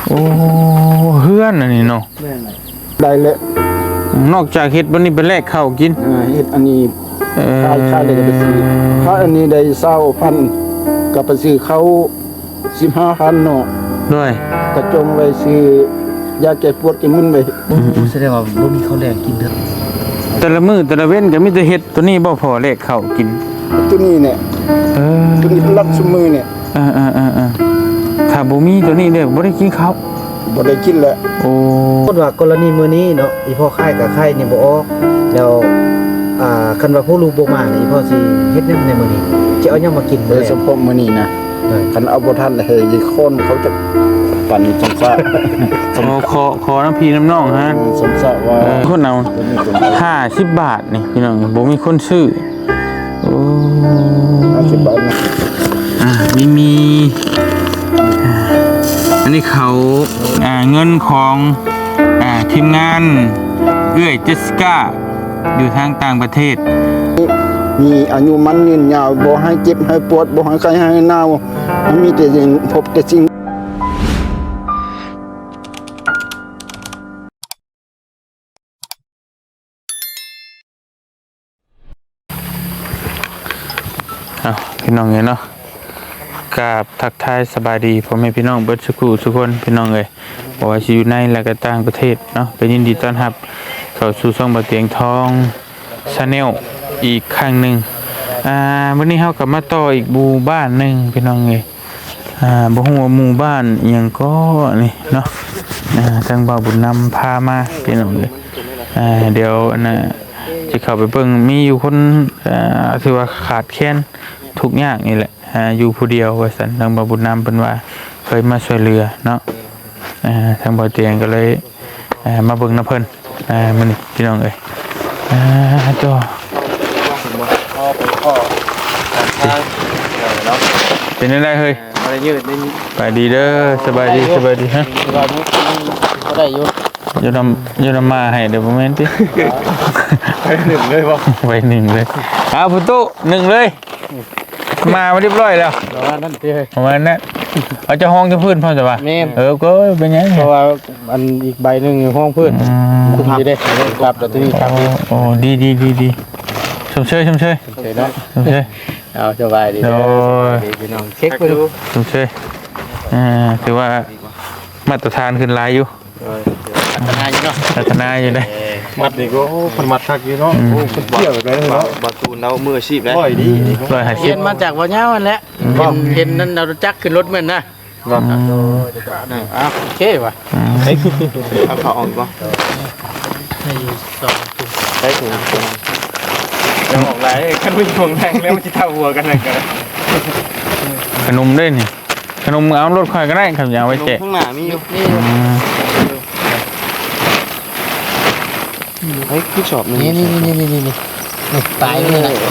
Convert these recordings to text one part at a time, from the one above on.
ໂອ້ ເຮືອນອັນນີ້ເນາະ ແມ່ນແຫຼະ ໄດ້ແລ້ວ ນອກຈາກເຮັດບ່ອນນີ້ໄປແລກເຂົ້າກິນ ເອີ ເຮັດອັນນີ້ ເອີ ຂາຍ ຂາຍແລ້ວກໍໄປຊື້ ຂາຍອັນນີ້ໄດ້ຊາວພັນ ກໍໄປຊື້ເຂົ້າສິບຫ້າພັນເນາະ ໂດຍ ກະຈົ່ງໄວ້ຊື້ຢາແກ້ປວດແກ້ມຶນໄວ້ ໂອ້ ສະແດງວ່າບໍ່ມີເຂົ້າແລງກິນເດີ ແຕ່ລະມື້ແຕ່ລະເວັນກໍມີແຕ່ເຮັດໂຕນີ້ບໍ່ພໍແລກເຂົ້າກິນ ໂຕນີ້ແຫຼະ ເອີ ໂຕນີ້ລັດຊຸມມື້ນີ້ ເອີໆໆໆ ຖ້າບໍ່ມີໂຕນີ້ເດ້ ບໍ່ໄດ້ກິນເຂົ້າ ບໍ່ໄດ້ກິນແຫຼະ ໂອ້ ສົມມຸດວ່າກໍລະນີມື້ນີ້ເນາະ ອີ່ພໍ່ຂາຍກໍຂາຍນີ້ບໍ່ອອກ ແລ້ວ ອ່າ ຄັນວ່າຜູ້ລູກບໍ່ມານີ້ ອີ່ພໍ່ຊິເຮັດຫຍັງໃນມື້ນີ້ ຊິເອົາຫຍັງມາກິນມື້ແລງ ເອີ ສະເພາະມື້ນີ້ນະ ເອີ ຄັນເອົາບໍ່ທັນແລ້ວ ເຮີ້ຍ ຄົນເຂົາຈະປັ່ນສົງສານ ຂໍ ຂໍນຳພີ່ນຳນ້ອງຫັ້ນ ເອີ ສົງສານວ່າ ເອີ ຄົນເອົາ ຫ້າສິບບາດນີ້ພີ່ນ້ອງ ບໍ່ມີຄົນຊື້ ໂອ້ ຫ້າສິບບາດນະ ອ່າ ມີ ມີ ອ່າ ອັນນີ້ເຂົ້າ ອ່າ ເງິນຂອງ ອ່າ ທີມງານເອື້ອຍເຈສສິກາ ຢູ່ທາງຕ່າງປະເທດ ມີອາຍຸໝັ້ນຍືນຍາວ ບໍ່ໃຫ້ເຈັບໃຫ້ປວດ ບໍ່ໃຫ້ໄຂ້ໃຫ້ໜາວ ໃຫ້ມີແຕ່ສິ່ງ ພົບແຕ່ສິ່ງ ເອົາ ພີ່ນ້ອງເອີຍເນາະ ກາບທັກທາຍສະບາຍດີພໍ່ແມ່ພີ່ນ້ອງເບິດສູ່ຜູ້ສູ່ຄົນພີ່ນ້ອງເອີຍ ບໍ່ວ່າຊິຢູ່ໃນ ແລະ ກໍຕ່າງປະເທດເນາະ ກໍຍິນດີຕ້ອນຮັບເຂົ້າສູ່ຊ່ອງບ່າວຕຽງທອງ Channel ອີກຄັ້ງໜຶ່ງ ອ່າ ມື້ນີ້ເຮົາກໍມາຕໍ່ອີກໝູ່ບ້ານໜຶ່ງພີ່ນ້ອງເອີຍ ອ່າ ບໍ່ຮູ້ວ່າໝູ່ບ້ານອີ່ຫຍັງກໍນີ້ເນາະ ອ່າ ທາງບ່າວບຸນນຳພາມາພີ່ນ້ອງເອີຍ ອ່າ ດຽວອັນນ່າ ຊິເຂົ້າໄປເບິ່ງ ມີຢູ່ຄົນ ອ່າ ຖືວ່າຂາດແຄນທຸກຍາກນີ້ແຫຼະ ອ່າ ຢູ່ຜູ້ດຽວວ່າຊັ້ນ ທາງບ່າວບຸນນຳເພິ່ນວ່າເຄີຍມາຊ່ວຍເຫຼືອເນາະ ອ່າ ທາງບ່າວຕຽງກໍເລີຍ ອ່າ ມາເບິ່ງນຳເພິ່ນ ອ່າ ມື້ນີ້ພີ່ນ້ອງເອີຍ ອ່າ ໂຕ ເປັນຈັ່ງໃດເຮີ້ຍ? ບໍ່ໄດ້ຍືດ ສະບາຍດີເດີ ສະບາຍດີ ສະບາຍດີ ຮະ ບໍ່ໄດ້ຢູ່ ຢູ່ນຳ ຢູ່ນຳໝາໃຫ້ເດີ ບໍ່ແມ່ນຕິ? ໄປໜຶ້ງເລີຍບໍ່? ໄປໜຶ້ງເລີຍ ເອົາ ພຸ້ນຕູ້ ໜຶ້ງເລີຍ ໝາມາຮຽບຮ້ອຍແລ້ວ ປະມານນັ້ນຕິ ປະມານນັ້ນ ເອົາເຈົ້າຫ້ອງເຈົ້າພື້ນພ້ອມຊະຫວາ? ແມ່ນ ເອີ ກໍເປັນຫຍັງ ເພາະວ່າອັນອີກໃບໜຶ່ງຫ້ອງພື້ນ ອືມ ຄຸມຢູ່ເດ້ ກັບແລ້ວທີນີ້ກັບອີກ ໂອ້ ໂອ້ ດີໆໆ ຊົມເຊີຍ ຊົມເຊີຍ ຊົມເຊີຍເນາະ ຊົມເຊີຍ ເອົາ ສະບາຍດີ ໂດຍ ສະບາຍດີພີ່ນ້ອງ ເຊັກເບິ່ງ ຊົມເຊີຍ ອ່າ ຖືວ່າມາດຕະຖານຂຶ້ນຫຼາຍຢູ່ ໂດຍ ພັດທະນາຢູ່ເນາະ ພັດທະນາຢູ່ເດ້ ມັດນີ້ກໍ ໂອ້ ເພິ່ນມັດຄັກຢູ່ເນາະ ອືມ ໂອ້ ເພິ່ນກ້ຽວແບບນັ້ນເນາະ ບາຕູນລາວມືອາຊີບເດ້ ຮ້ອຍດີ ຮ້ອຍຫ້າສິບ ຮຽນມາຈາກບໍ່ຍາວຫັ້ນແຫຼະ ອືມ ເຫັນ ເຫັນນັ້ນເອົາຈັກຂຶ້ນລົດແມ່ນນະ ເນາະ ອືມ ອ່າ ໂອເຄວ່ະ ອືມ ເອົາເຂົ້າອອກອີກບໍ່? ໃຫ້ສອງ ໃຊ້ຖົງ ຢ່າອອກຫຼາຍ ຄັນບໍ່ຢູ່ຂ້າງໃນແລ້ວມັນຊິທັບຫົວກັນນັ້ນກໍ ຂະໜົມເດ້ນີ້ ຂະໜົມເອົາລົດຂ້ອຍກໍໄດ້ ຂ້ອຍຈະເອົາໄວ້ແຈກ ຂະໜົມຂ້າງໜ້າມີຢູ່ ມີຢູ່ ອືມ ໃຫ້ຄິດຊອບໜຶ່ງ ນີ້ໆໆໆ ນີ້ປາຍນີ້ແຫຼະ ເອີ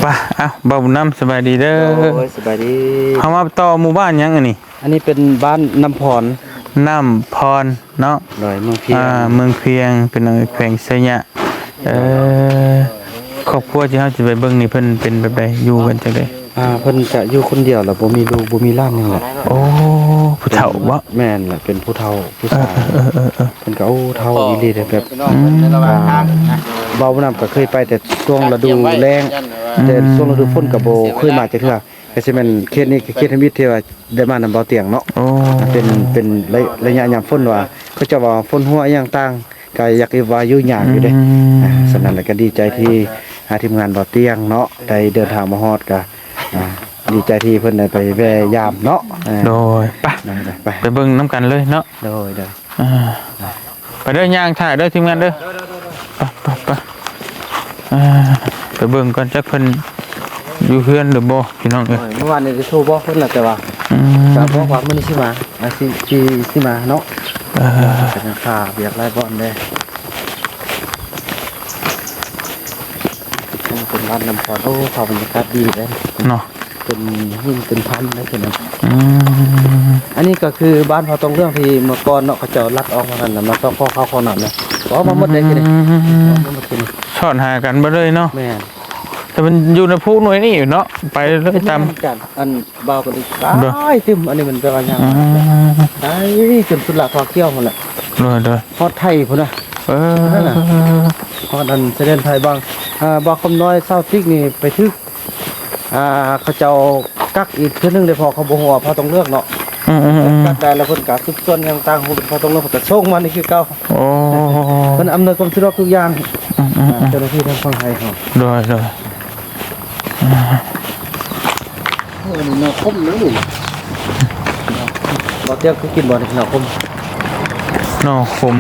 ໄປ ເອົາ ບ່າວບຸນນຳ ສະບາຍດີເດີ ໂດຍ ສະບາຍດີ ເຮົາມາຕໍ່ໝູ່ບ້ານຫຍັງອັນນີ້? ອັນນີ້ເປັນບ້ານນ້ຳພອນ ນ້ຳພອນເນາະ ໂດຍ ເມືອງພຽງ ອ່າ ເມືອງພຽງ ເປັນແຂວງໄຊຍະ ເອີ ຄອບຄົວທີ່ເຮົາຊິໄປເບິ່ງນີ້ ເພິ່ນເປັນແບບໃດ ຢູ່ກັນຈັ່ງໃດ? ອ່າ ເພິ່ນກະຢູ່ຄົນດຽວ ແລ້ວບໍ່ມີລູກບໍ່ມີຫຼານຫຍັງແຫຼະ ໂອ້ ຜູ້ເຖົ້າບໍ່? ແມ່ນແຫຼະ ເປັນຜູ້ເຖົ້າຜູ້ຊາຍ ເອີໆໆໆ ເພິ່ນກະ ໂອ້ ເຖົ້າອີ່ຫຼີເດ້ ແບບ ອືມ ບ່າວບຸນນຳກະເຄີຍໄປແຕ່ຊ່ວງລະດູແລ້ງ ອືມ ແຕ່ຊ່ວງລະດູຝົນກະບໍ່ເຄີຍມາຈັກເທື່ອ ກະຊິແມ່ນເຂດນີ້ເຂດທຳອິດທີ່ວ່າ ໄດ້ມານຳບ່າວຕຽງເນາະ ໂອ້ ເປັນ ເປັນໄລ ໄລຍະຍາມຝົນວ່າ ເຂົາເຈົ້າວ່າຝົນຫົວອີ່ຫຍັງຕ່າງ ກໍຢາກວ່າຢູ່ຍາກຢູ່ເດ້ ອືມ ອ່າ ສະນັ້ນແຫຼະ ກໍດີໃຈທີ່ ອ່າ ທີມງານບ່າວຕຽງເນາະ ໄດ້ເດີນທາງມາຮອດ ກໍ ອ່າ ດີໃຈທີ່ເພິ່ນໄດ້ໄປແວ່ຢາມເນາະ ອ່າ ໂດຍ ໄປ ໄປ ໄປ ໄປເບິ່ງນຳກັນເລີຍເນາະ ໂດຍ ໂດຍ ອ່າ ໄປເດີ ຍ່າງຖ່າຍເດີທີມງານເດີ ໄປ ໄປ ໄປ ອ່າ ໄປເບິ່ງກ່ອນ ຈັກເພິ່ນຢູ່ເຮືອນຫຼືບໍ່ ພີ່ນ້ອງເອີຍ ໂອ້ຍ ເມື່ອວານນີ້ໄດ້ໂທບອກເພິ່ນແລ້ວ ແຕ່ວ່າ ອືມ ກໍບອກວ່າມື້ນີ້ຊິມາ ອ່າ ຊິ ຊິ ຊິມາເນາະ ເອີ ກໍຍັງຄາວຽກຫຼາຍບ່ອນເດ້ ໂອ້ ເປັນບ້ານນ້ຳພອນ ໂອ້ ພາບບັນຍາກາດດີເດ້ເນາະ ເປັນຫີນເປັນຖ້ຳເດ້ ເປັນ ອືມ ອັນນີ້ກໍຄືບ້ານເຜົ່າຕອງເຫຼືອງທີ່ເມື່ອກ່ອນເນາະ ເຂົາເຈົ້າລັດອອກມາຫັ້ນນະ ມາຊອກຂໍເຂົ້າຂໍນ້ຳນະ ອອກມາໝົດເດ້ ອືມ ນີ້ ອອກມາໝົດ ນີ້ ຊອດຫາກັນເບິດເລີຍເນາະ ແມ່ນ ແຕ່ມັນຢູ່ໃນພູໜ່ວຍນີ້ຢູ່ເນາະ ໄປເລີຍຕາມ ແມ່ນ ອັນບ່າວກໍໄດ້ ໂດຍ ຕາຍຕື່ມ ອັນນີ້ມັນແປວ່າຫຍັງ ອືມ ໄປຈົນສຸດລະຄາຂຽວພຸ້ນແຫຼະ ໂດຍ ໂດຍ ຮອດໄທພຸ້ນນະ ເອີ ນັ້ນນະ ຮອດອັນຊາຍແດນໄທບາງ ອ່າ ບ່າວຄຳນ້ອຍຊາວຕິກນີ້ໄປຖືກ ອ່າ ເຂົາເຈົ້າກັກອີກເທື່ອໜຶ່ງເດ້ ເພາະເຂົາບໍ່ຮູ້ວ່າພາຕ້ອງເລືອກເນາະ ອືມໆໆ ກັກໄດ້ແລ້ວເພິ່ນກໍສືບສວນຫຍັງຕ່າງ ຮູ້ເປັນພາຕ້ອງເລືອກ ເພິ່ນກໍສົ່ງມານີ້ຄືເກົ່າ ໂອ້ ເພິ່ນອຳນວຍຄວາມສະດວກທຸກຢ່າງ ອືມໆໆ ອ່າ ເຈົ້າໜ້າທີ່ທາງຝັ່ງໄທເຮົາ ໂດຍ ໂດຍ ອ່າ ໂອ້ ອັນນີ້ໜໍ່ຂົມເດີນີ້ ບໍ່ເຕີກຄືກິນບໍ່ນີ້ໜໍ່ຂົມ ໜໍ່ຂົມ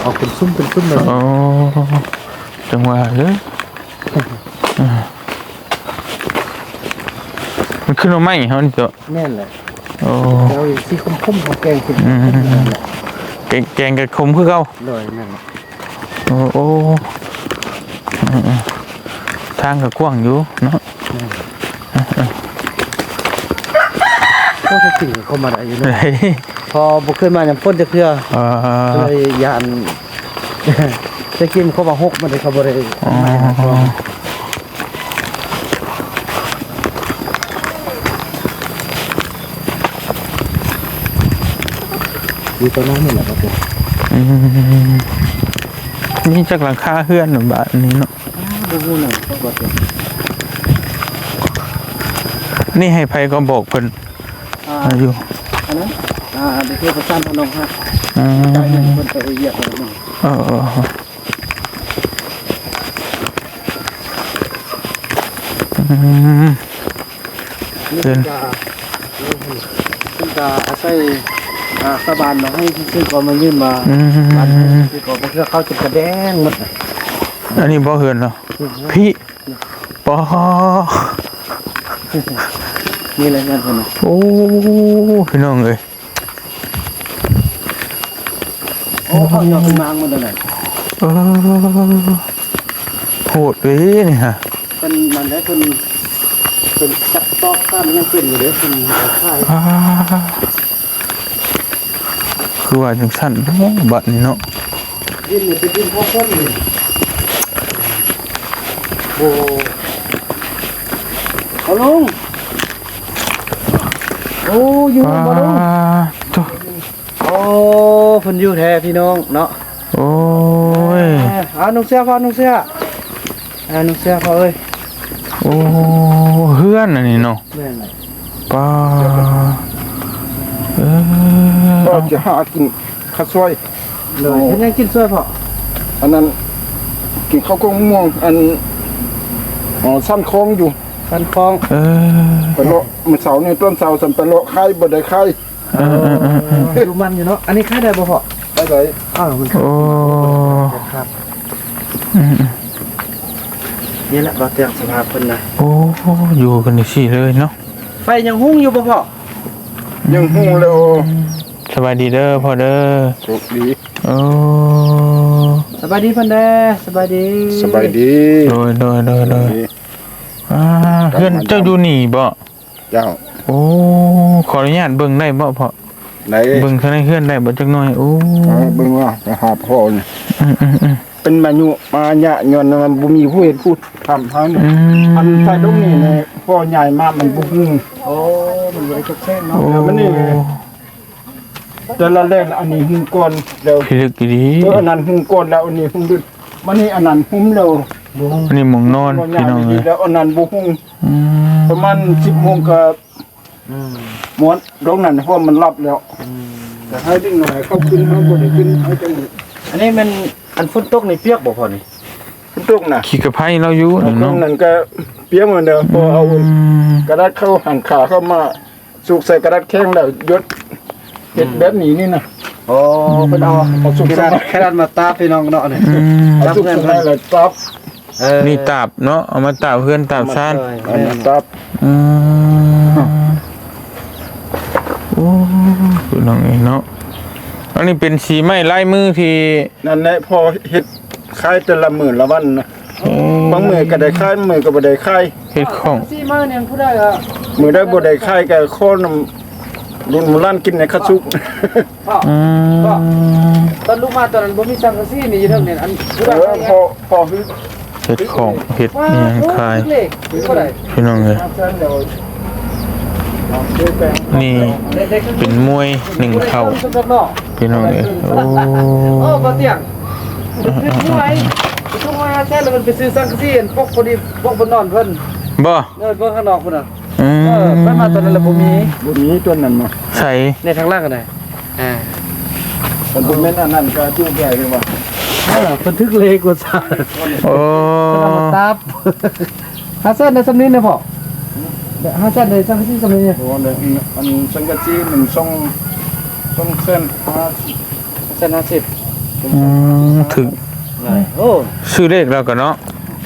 ເອົາເປັນຊຸ້ມເປັນຊຸ້ມເລີຍ ໂອ້ ຈັ່ງວ່າເດີ ອ່າ ມັນຄືໜໍ່ໄມ້ເຮົານີ້ຕົວະ ແມ່ນແຫຼະ ໂອ້ ແຕ່ວ່າຊິຂົມໆ ເຮົາແກງກິນ ອືມ ແກງ ແກງກໍຂົມຄືເກົ່າ ໂດຍ ແມ່ນແຫຼະ ໂອ້ ໂອ້ ເອີໆ ທາງກໍກວ້າງຢູ່ເນາະ ແມ່ນ ເອີໆ ໂອ້ ແທ້ຈິງກໍເຂົ້າມາໄດ້ຢູ່ເນາະ ເອີ ເພາະບໍ່ເຄີຍມາຍາມຝົນຈັກເທື່ອ ອ່າ ກໍເລີຍຢ້ານ ແຕ່ກີ້ມັນເຂົ້າມາຫົກ ມັນເດ້ ເຂົາບໍ່ໄດ້ ອໍ ມາໃຫ້ເຮົາ ຢູ່ຕອນນັ້ນນີ້ແຫຼະ ອືມ ມີຈັກຫຼັງຄາເຮືອນບາດນີ້ເນາະ ອ່າ ບໍ່ຮູ້ນຳ ບໍ່ຮູ້ ນີ້ໃຫ້ໃຜກໍບອກເພິ່ນ ອ່າ ອ່າ ຢູ່ ອັນນັ້ນ ອ່າ ໄດ້ໂທປະສານທາງນ້ອງຮະ ອືມ ຈ່າຍເງິນເພິ່ນໄປວຽກແລ້ວເນາະ ເອີໆ ອືມ ນີ້ເພິ່ນກະ ເພິ່ນກະອາໄສ ອ່າ ຊາວບ້ານມາໃຫ້ຊື່ໆ ກໍມາຢືມມາ ອືມ ບ້ານຊື່ໆ ກໍບໍ່ເຊື່ອ ເຂົາຈົນກະແດງໝົດ ອັນນີ້ບໍ່ເຮືອນເນາະ ອືມ ພີ້ ປໍ ນີ້ແຫຼະເຮືອນເພິ່ນນະ ໂອ້ ພີ່ນ້ອງເອີຍ ໂອ້ ເຂົາເຈົ້າເປັນມາງໝົດແລ້ວນະ ເອີ ໂຫດເດ້ນີ້ຮະ ເພິ່ນນັ້ນແຫຼະ ເພິ່ນ ເພິ່ນຈັກຕອກຕາມຍັງເປັນຢູ່ເດ້ ເພິ່ນເອົາຂາຍ ອ່າ ຄືວ່າຈັ່ງຊັ້ນເນາະ ບັດນີ້ເນາະ ດິນນີ້ເປັນດິນຂອງເພິ່ນນີ້ ໂອ້ ພໍ່ລຸງ ໂອ້ ຢູ່ບໍ່ລຸງ ປາດໂທ້ ໂອ້ ເພິ່ນຢູ່ແທ້ພີ່ນ້ອງເນາະ ໂອ້ຍ ເອີ ເອົາ ນຸ່ງເສື້ອພໍ່ ນຸ່ງເສື້ອ ອ່າ ນຸ່ງເສື້ອພໍ່ເອີຍ ໂອ້ ເຮືອນອັນນີ້ເນາະ ແມ່ນແຫຼະ ປາ ເອີ ເອີ ເອົາ ຈະຫາກິນ ເຂົ້າສວຍ ໂດຍ ເຮັດຫຍັງກິນສວຍພໍ່ ອັນນັ້ນ ກິນເຂົ້າກົງມ່ວງ ອັນ ອໍ ສັນຄອງຢູ່ ສັນຄອງ ເອີ ໄປເລາະ ມື້ເຊົ້ານີ້ຕອນເຊົ້າຊັ້ນໄປເລາະຂາຍ ບໍ່ໄດ້ຂາຍ ເອີໆໆໆ ຢູ່ມັນຢູ່ເນາະ ອັນນີ້ຂາຍໄດ້ບໍ່ພໍ່ ຂາຍໄດ້ ອ້າວ ມັນ ໂອ້ ຄັກ ອືມ ນີ້ແຫຼະ ບ່າວເຕີງສະພາບເພິ່ນນະ ໂອ້ ຢູ່ກັນຈັ່ງຊີ້ເລີຍເນາະ ໄຟຍັງຮຸ່ງຢູ່ບໍ່ພໍ່ ຍັງຮຸ່ງແລ້ວ ສະບາຍດີເດີພໍ່ເດີ ໂຊກດີ ໂອ້ ສະບາຍດີເພິ່ນແດ່ ສະບາຍດີ ສະບາຍດີ ໂດຍ ໂດຍ ໂດຍ ໂດຍ ສະບາຍດີ ອ່າ ເຮືອນເຈົ້າຢູ່ນີ້ບໍ່ ເຈົ້າ ໂອ້ ຂໍອະນຸຍາດເບິ່ງໄດ້ບໍ່ພໍ່ ໄດ້ ເບິ່ງຂ້າງໃນເຮືອນໄດ້ບໍ່ຈັກໜ້ອຍ ໂອ້ ເອີ ເບິ່ງວ່າໄປຫາພໍ່ນີ້ ອືມໆໆ ເປັນມາຍຸມາຍະ ຍ້ອນວ່າບໍ່ມີຜູ້ເຮັດຜູ້ທຳເຮົານີ້ ອືມ ອັນຊາຍດົງນີ້ແຫຼະ ພໍ່ໃຫຍ່ມາມັນບໍ່ຮູ້ ໂອ້ ມັນບໍ່ໄດ້ຕົກແຕ່ງເນາະ ໂອ້ ແລ້ວມັນນີ້ ແຕ່ລະແລກ ອັນນີ້ຫຸ້ມກ່ອນແລ້ວ ພິລຶກອີ່ຫຼີ ເອີ ອັນນັ້ນຫຸ້ມກ່ອນແລ້ວ ອັນນີ້ຫຸ້ມ ມານີ້ອັນນັ້ນຫຸ້ມແລ້ວ ອັນນີ້ໝ່ອງນອນ ພີ່ນ້ອງເອີຍ ແລ້ວອັນນັ້ນບໍ່ຫຸ້ມ ອືມ ປະມານສິບໂມງກໍ ອືມ ໝົດ ດອກນັ້ນ ເພາະມັນຫຼັບແລ້ວ ອືມ ກໍໃຫ້ເດັກນ້ອຍເຂົາຂຶ້ນ ເຮົາບໍ່ໄດ້ຂຶ້ນ ເຮົາຈັ່ງ ອັນນີ້ແມ່ນ ອັນຝົນຕົກນີ້ປຽກບໍ່ພໍ່ນີ້ ຝົນຕົກນະ ຂີ້ກະໄພລາວຢູ່ ເອົາເຄື່ອງນັ້ນກໍປຽກໝົດແລ້ວ ພໍເອົາ ອືມ ກະດາດເຂົ້າ ຫັນຂາເຂົ້າມາ ສຸກໃສ່ກະດາດແຂງແລ້ວຢົດ ເຮັດແບບນີ້ນີ້ນະ ອໍ ເພິ່ນເອົາ ເອົາສຸກໃສ່ກະດາດ ກະດາດມາຕາບພີ່ນ້ອງເນາະນີ້ ອືມ ເອົາສຸກໃສ່ແລ້ວຕາບ ເອີ ນີ້ຕາບເນາະ ເອົາມາຕາບເຮືອນຕາບຊານ ເອົາມາຕາບ ອືມ ໂອ້ ພີ່ນ້ອງເອີຍເນາະ ອັນນີ້ເປັນສີໄມ້ລາຍມືທີ່ ນັ້ນແຫຼະ ພໍເຮັດ ຂາຍແຕ່ລະມື້ລະວັນນະ ໂອ້ ບາງມື້ກໍໄດ້ຂາຍ ບາງມື້ກໍບໍ່ໄດ້ຂາຍ ເຮັດຂອງ ສີ່ມື້ນີ້ຜູ້ໃດກໍ ມື້ໃດບໍ່ໄດ້ຂາຍກໍຂໍນຳລຸງຫຼານກິນໃນຂະສຸກ ພໍ່ ອືມ ພໍ່ ຕອນລູກມາຕອນນັ້ນບໍ່ມີສັງກະສີນີ້ຢູ່ເທິງນີ້ ອັນຜູ້ໃດ ເອີ ພໍ່ ພໍ່ຄື ເຮັດຂອງເຮັດອີ່ຫຍັງຂາຍ ພີ່ນ້ອງເອີຍ. ນີ້ເປັນມວຍໜຶ້ງເຂົ້າ ພີ່ນ້ອງເອີຍ. ໂອ້ ໂອ້ ບໍ່ຕຽງ ເອີ ເອີ ເອີ ເອີ ໄປທຸກມາແທ້ ແລ້ວມັນໄປຊື້ສັງກະສີອັນປົກພໍດີ ປົກບ່ອນນອນເພິ່ນ ບໍ່ ເອີ ເບິ່ງຂ້າງນອກພຸ້ນນະ. ອືມ ເອີ ໄປມາຕອນນັ້ນລະບໍ່ມີ ບໍ່ມີຕອນນັ້ນນະ ໃສ ໃນທາງຫຼັງຫັ້ນນະ. ອ່າ ມັນບໍ່ແມ່ນອັນນັ້ນກະຈູດໃຫຍ່ເລີຍວ່າ ເອີ ເພິ່ນຖືກເລກວ່າຊັ້ນ. ໂອ້ ເພິ່ນເອົາມາຕັບ ຫ້າແສນໄດ້ສ່ຳນີ້ນະພໍ່ ຫ້າແສນໄດ້ສັງກະສີສ່ຳນີ້. ໂອ້ ອັນສັງກະສີມັນສອງ ສອງແສນຫ້າ ສອງແສນຫ້າສິບ. ອືມ ຖືກ ໂອ້ ຊື້ເລກແລ້ວກໍເນາະ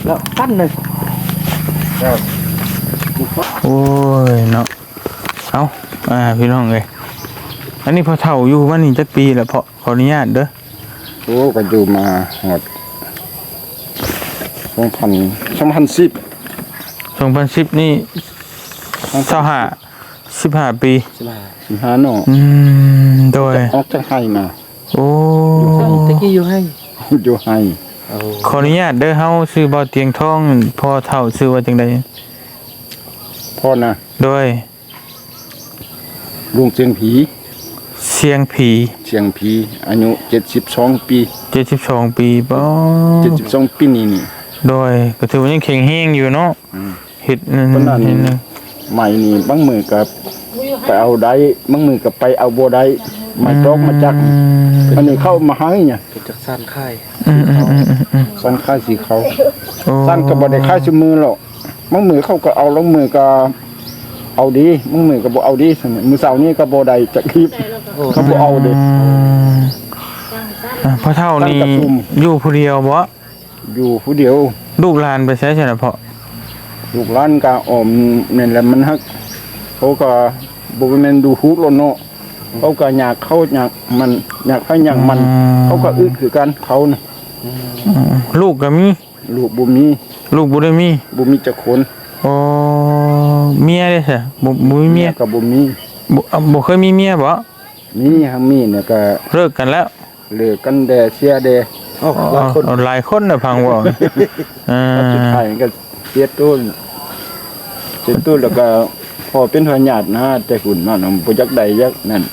ແລ້ວພັນໜຶ່ງ. ໂອ້ຍເນາະ. ເອົ້າ ອ່າ ພີ່ນ້ອງເອີຍ ອັນນີ້ພໍ່ເຖົ້າຢູ່ມານີ້ຈັກປີແລ້ວເພາະ? ຂໍອະນຸຍາດເດີ. ໂອ້ ກໍຢູ່ມາຮອດສອງພັນ ສອງພັນສິບ ສອງພັນສິບນີ້ ຊາວຫ້າ ສິບຫ້າປີ ສິບຫ້າເນາະ. ອືມ ໂດຍ ອອກຈາກໄຮ່ມາ. ໂອ້ ຢູ່ໄຮ່ ແຕ່ກີ້ຢູ່ໄຮ່ ຢູ່ໄຮ່. ໂອ້ ຂໍອະນຸຍາດເດີ ເຮົາຊື່ບ່າວຕຽງທອງ ພໍ່ເຖົ້າຊື່ວ່າຈັ່ງໃດ? ພໍ່ນະ ໂດຍ ລຸງຊຽງຜີ ຊຽງຜີ ຊຽງຜີ ອາຍຸເຈັດສິບສອງປີ ເຈັດສິບສອງປີ. ປໍ ເຈັດສິບສອງປີນີ້ນີ້. ໂດຍ ກໍຖືວ່າຍັງແຂງແຮງຢູ່ເນາະ. ອືມ ເຮັດນັ້ນ ເຮັດນີ້ ໄມ້ນີ້ບາງມື້ກໍໄປເອົາໄດ້ ບາງມື້ກໍໄປເອົາບໍ່ໄດ້ ໄມ້ຕອກໄມ້ຈັກ. ອືມ ອັນນີ້ເຂົາມາໃຫ້ຫຍັງ ເປັນຈັກສານຂາຍ. ອືມໆໆໆ ສານຂາຍສີຂາວ. ໂອ້ ສານກໍບໍ່ໄດ້ຂາຍຊຸມື້ແລ້ວ ບາງມື້ເຂົາກໍເອົາ ລາງມື້ກໍເອົາດີ ບາງມື້ກໍບໍ່ເອົາດີ. ມື້ເຊົ້ານີ້ກໍບໍ່ໄດ້ຈັກຮີບ ໂອ້ ເຂົາບໍ່ເອົາເດ້. ອືມ ອ່າ ພໍ່ເຖົ້ານີ້ຢູ່ຜູ້ດຽວບໍ່? ຢູ່ຜູ້ດຽວ. ລູກຫຼານໄປໃສຊັ້ນນະພໍ່? ລູກຫຼານກໍອ້ອມນີ້ແຫຼະ ມັນຫາກ ເຂົາກໍບໍ່ແມ່ນດູລູກແລ້ວເນາະ ເຂົາກໍຍາກເຂົາຍາກມັນ ຍາກໃຜຍາກມັນ. ອືມ ເຂົາກໍອຶດຄືກັນເຂົານະ. ອືມ ລູກກໍມີ? ລູກບໍ່ມີ ລູກບໍ່ໄດ້ມີ ບໍ່ມີຈັກຄົນ. ອໍ ເມຍເດ້ຊະ? ບໍ່ ບໍ່ມີເມຍ ເມຍກໍບໍ່ມີ. ບໍ່ ບໍ່ເຄີຍມີເມຍບໍ່? ມີ ຫາກມີນະ ກໍເລີກກັນແລ້ວ ເລີກກັນແດ່ເສຍແດ່. ໂອ້ ຫຼາຍຄົນ ເອົາ ເອົາຫຼາຍຄົນນະ ຟັງເວົ້າ. ເອີ ສຸດທ້າຍກໍເສຍໂຕ ເສຍໂຕ ແລ້ວກໍພໍ່ເປັນພະຍາດນະ ແຕ່ພຸ້ນມານະ ບໍ່ຢາກໄດ້ຢາກນັ້ນ.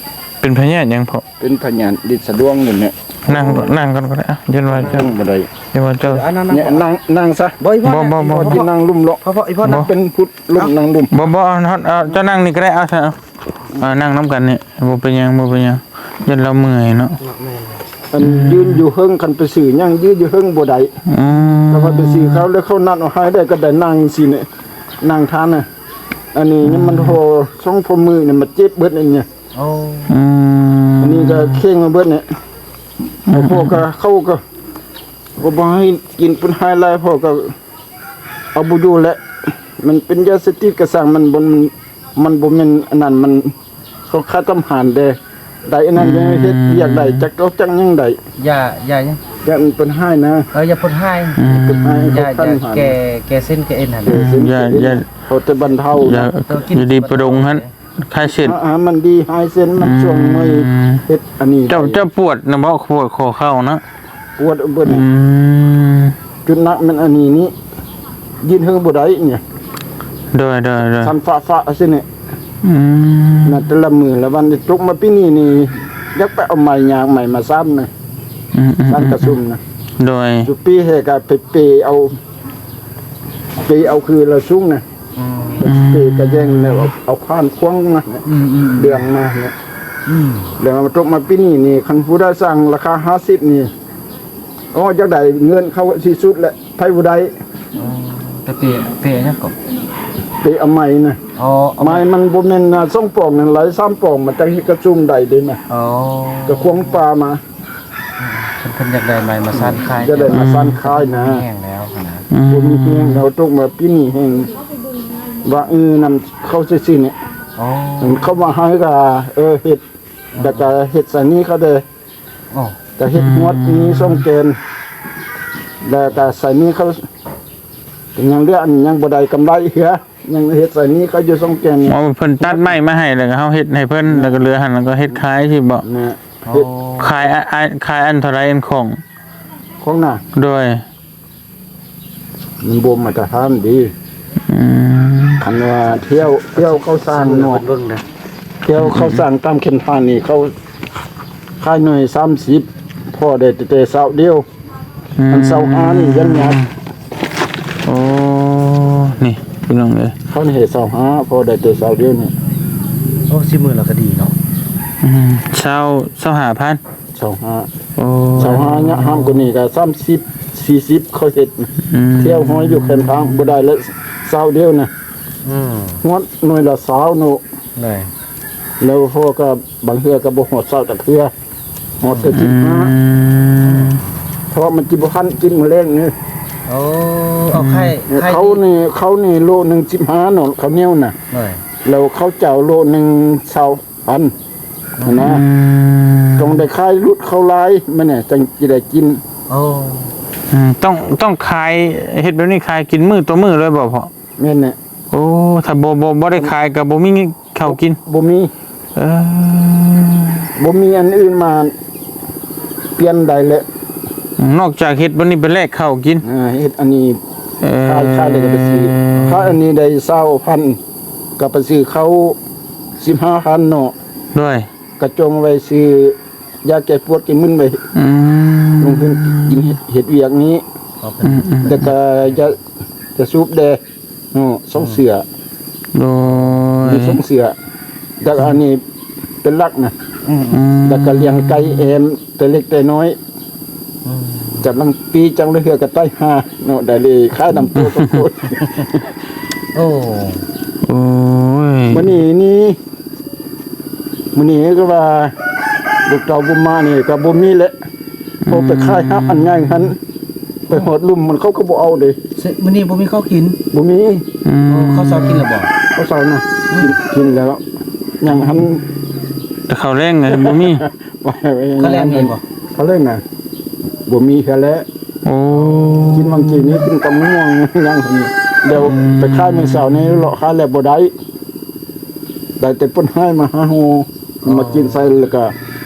ເປັນພະຍາດຫຍັງພໍ່? ເປັນພະຍາດລິດສະດວງນີ້ແຫຼະ. ນັ່ງ ນັ່ງກ່ອນກໍໄດ້ ຢ້ານວ່າເຈົ້າ ນັ່ງບໍ່ໄດ້ ຢ້ານວ່າເຈົ້າ ອາ ນັ່ງ ນັ່ງ ນັ່ງ ນັ່ງຊະ. ບໍ່ ບໍ່ ບໍ່ ບໍ່ ກິນນັ່ງລຸ່ມເລາະ ພໍ່ ພໍ່ ອີ່ພໍ່ ນັ່ງເປັນພຸດ ລົ້ມນັ່ງລຸ່ມ. ບໍ່ ບໍ່ ເອົາ ເອົາ ເອົາ ເຈົ້ານັ່ງນີ້ກໍໄດ້ ເອົາຊະ ເອົາ ອ່າ ນັ່ງນຳກັນນີ້ ບໍ່ເປັນຫຍັງ ບໍ່ເປັນຫຍັງ ຢ້ານລາວເມື່ອຍເນາະ. ແມ່ນ ອັນ ອືມ ຢືນຢູ່ເທິງ ຄັນໄປຊື້ຫຍັງຢືນຢູ່ເທິງບໍ່ໄດ້. ອືມ ແຕ່ວ່າໄປຊື້ເຂົາ ແລ້ວເຂົານັດເອົາໃຫ້ໄດ້ ກໍໄດ້ນັ່ງຊີ້ນີ້ ນັ່ງທານນະ. ອັນນີ້ ອືມ ຍັງມັນພໍສອງພໍມືນີ້ ມັນເຈັບເບິດອັນນີ້. ໂອ້ ອືມ ອັນນີ້ກໍເຄັ່ງມາເບິດນີ້. ອືມ ແລ້ວພໍ່ກໍ ເຂົາກໍ ກໍບໍ່ໃຫ້ກິນ ເພິ່ນໃຫ້ຫຼາຍ ພໍ່ກໍເອົາບໍ່ຢູ່ແຫຼະ. ມັນເປັນຢາເສບຕິດກໍຊ່າງ ມັນບໍ່ ມັນບໍ່ແມ່ນອັນນັ້ນ ມັນ ເຂົາຂາຍຕຳຫານເດ້ ໄດ້ອັນນັ້ນ ອືມ ຍັງເຮັດວຽກໄດ້ ຈັກເອົາຈັກຫຍັງໄດ້. ຢາ ຢາຫຍັງ? ຢາເພິ່ນໃຫ້ນະ. ເອີ ຢາເພິ່ນໃຫ້ ອືມ ເພິ່ນໃຫ້ ຢາ ຢາແກ້ ແກ້ເສັ້ນແກ້ເອັນຫັ້ນ. ເອີ ເສັ້ນ ຢາ ແກ້ເອັນ ຢາ ພໍແຕ່ບັນເທົາ ຢາ ຢາດີປະດົງຫັ້ນ. ຄາຍເສັ້ນ ອາ ມັນດີ ຫາຍເສັ້ນ ມັນ ອືມ ຊ່ວງເມື່ອຍ ເຮັດອັນນີ້. ເຈົ້າ ເຈົ້າປວດນະບໍ່? ປວດຂໍ້ເຂົ່ານະ? ປວດເບິດ. ອືມ ຈຸດໜັກແມ່ນອັນນີ້ນີ້ ຢືນເທິງບໍ່ໄດ້ນີ້. ໂດຍ ໂດຍ ໂດຍ ສັ່ນຟ້າໆຊີ້ນີ້. ອືມ ນະ ແຕ່ລະມື້ລະວັນ ຕົກມາປີນີ້ນີ້ ຢາກໄປເອົາໄມ້ ຍາກໄມ້ມາສານນະ. ອືມໆໆ ສານກະຊຸມນະ. ໂດຍ ສຸປີແຮກະໄປເປເອົາ ເປເອົາຄືລະສູງນະ. ອືມ ເປກະແຍງແລ້ວເອົາ ເອົາຄານຂວາງມາ ອືມໆໆ ເດືອງມາເນາະ. ອືມ ແລ້ວມາຕົກມາປີນີ້ນີ້ ຄັນຜູ້ໃດສັ່ງລາຄາຫ້າສິບນີ້ ໂອ້ ຢາກໄດ້ເງິນເຂົາທີ່ສຸດແຫຼະ ໃຜບໍ່ໄດ້. ອໍ ແຕ່ເປ ເປຫຍັງກໍ ເປເອົາໄມ້ນະ. ອໍ ເອົາໄມ້ ໄມ້ມັນບໍ່ແມ່ນສອງປອງນັ້ນ ຫຼາຍສາມປອງ ມັນຈັ່ງເຮັດກະຊຸມໄດ້ເດ້ນະ. ອໍ ກະຂວາງປ່າມາ. ເພິ່ນ ເພິ່ນຢາກໄດ້ໄມ້ມາສານຂາຍ ຢາກໄດ້ມາສານຂາຍນະ. ແຫ້ງແລ້ວຫັ້ນນະ. ອືມ ບໍ່ມີແຮງແລ້ວ ຕົກມາປີນີ້ແຮງວ່າ ເອີ ນຳເຂົາຊື່ໆນີ້. ອໍ ເຂົາວ່າໃຫ້ກະ ເອີ ເຮັດ ແລ້ວກະເຮັດໃສ່ໜີ້ເຂົາເດ້. ອໍ ກະເຮັດ ອືມ ງວດໜີ້ສອງແກນ ແລ້ວກະໃສ່ໜີ້ເຂົາ ຍັງເຫຼືອ ຍັງບໍ່ໄດ້ກຳໄລເທື່ອ. ຍັງເຮັດໃສ່ໜີ້ເຂົາຢູ່ສອງແກນ. ອໍ ເພິ່ນຕັດໄມ້ມາໃຫ້ ແລ້ວກໍເຮົາເຮັດໃຫ້ເພິ່ນ ແມ່ນ ແລ້ວກໍເຫຼືອຫັ້ນ ແລ້ວກໍເຮັດຂາຍຊີ້ບໍ? ແມ່ນ ໂອ້ ເຮັດ ຂາຍ ອາ ອາ ຂາຍອັນເທົ່າໃດ ອັນຂອງ? ຂອງນາ ໂດຍ ສ ມັນບໍ່ມາດຕະຖານເດ້. ອືມ ຄັນວ່າແຖວ ແຖວເຂົາສ້າງເນາະ ເບິ່ງນະ ແຖວເຂົາສ້າງຕາມເຂດທາງນີ້ ເຂົາຂາຍໜ່ວຍສາມສິບ ພໍໄດ້ແຕ່ຊາວດຽວ. ອືມ ອັນຊາວຫ້ານີ້ຍັງຍາກ. ໂອ້ ນີ້ພີ່ນ້ອງເອີຍ ເຂົານີ້ໃຫ້ຊາວຫ້າ ພໍໄດ້ແຕ່ຊາວດຽວນີ້. ໂອ້ ຊິມື້ລະກະດີເນາະ. ອືມ ຊາວ ຊາວຫ້າພັນ ຊາວຫ້າ ໂອ້ ຊາວຫ້າ ຍາກຫ້າມກວ່ານີ້ກະສາມສິບ ສີ່ສິບ ເຂົາເຮັດ. ອືມ ແຖວຫ້ອຍຢູ່ແຄມທາງບໍ່ໄດ້ແລ້ວ ຊາວດຽວນະ. ອືມ ຮອດໜ່ວຍລະຊາວເນາະ. ແລ້ວພໍກະບາງເທື່ອກະບໍ່ຮອດຊາວຈັກເທື່ອ ຮອດແຕ່ສິບຫ້າ ອືມ ເພາະມັນຊິບໍ່ທັນກິນມື້ແລງນີ້. ໂອ້ ເອົາໄຂ່ ອືມ ໄຂ່ ເຂົ້ານີ້ ເຂົ້ານີ້ໂລໜຶ່ງສິບຫ້າເນາະ ເຂົ້າໜຽວນະ. ແລ້ວເຂົ້າເຈົ້າໂລໜຶ່ງຊາວພັນຫັ້ນນະ. ອືມ ຕ້ອງໄດ້ຂາຍຫຼຸດເຂົ້າຫຼາຍ ມັນນະຈັ່ງຊິໄດ້ກິນ. ໂອ້ ອືມ ຕ້ອງ ຕ້ອງຂາຍ ເຮັດແບບນີ້ຂາຍກິນມື້ຕໍ່ມື້ເລີຍບໍ່ພໍ່? ແມ່ນແຫຼະ. ໂອ້ ຖ້າບໍ່ ບໍ່ ບໍ່ໄດ້ຂາຍກໍບໍ່ມີເຂົ້າກິນ. ບໍ່ມີ. ເອີ ບໍ່ມີອັນອື່ນມາປ່ຽນໄດ້ແລ້ວ ນອກຈາກເຮັດບັດນີ້ໄປແລກເຂົ້າກິນ. ເຮັດອັນນີ້ ເອີ ຂາຍ ຂາຍແລ້ວກໍໄປຊື້ ຂາຍອັນນີ້ໄດ້ຊາວພັນ ກໍໄປຊື້ເຂົ້າສິບຫ້າພັນເນາະ. ໂດຍ ກະຈົ່ງໄວ້ຊື້ຢາແກ້ປວດແກ້ມຶນໄວ້. ອືມ ລົງທຶນກິນເຮັດວຽກນີ້. ອືມໆໆ ແລ້ວກະຢາ ຢາສູບແດ່ເນາະ ສອງເສື້ອ. ໂດຍ ມີສອງເສື້ອ ແລ້ວກະອັນນີ້ເປັນຫຼັກນະ. ອືມໆ ແລ້ວກະລ້ຽງໄກ່ແອ້ມແຕ່ເລັກແຕ່ນ້ອຍ. ອືມ ກຳລັງປີຈັ່ງລະເຮືອກະໄຕ່ຫາເນາະ ໄດ້ເລີຍຂາຍນຳໂຕສອງຄົນ. ໂອ້ ໂອ້ຍ ມື້ນີ້ນີ້ ມື້ນີ້ກໍວ່າລູກເຕົ້າບໍ່ມານີ້ກໍບໍ່ມີແຫຼະ. ອືມ ເພາະໄປຂາຍຮັບອັນໃຫຍ່ຫັ້ນ ໄປຮອດລຸ່ມມັນເຂົາກໍບໍ່ເອົາເດ້. ມື້ນີ້ບໍ່ມີເຂົ້າກິນ? ບໍ່ມີ. ອືມ ໂອ້ ເຂົ້າເຊົ້າກິນແລ້ວບໍ່? ເຂົ້າເຊົ້ານະ ອືມ ກິນ ກິນແລ້ວ ຍັງຫັ້ນ. ແຕ່ເຂົ້າແລງນະບໍ່ມີ. ເຂົ້າແລງມີບໍ່? ເຂົ້າແລງນະ ບໍ່ມີເທື່ອແຫຼະ. ໂອ້ ກິນບາງກີນີ້ກິນຕຳໝາກຫຸ່ງຫຍັງນີ້ ດຽວ ອືມ ໄປຂາຍມື້ເຊົ້ານີ້ ເລາະຂາຍແລ້ວບໍ່ໄດ້ ໄດ້ແຕ່ປົດຫາຍມາຫາໂຮ ອໍ ມາກິນໃສ່ ແລ້ວກະ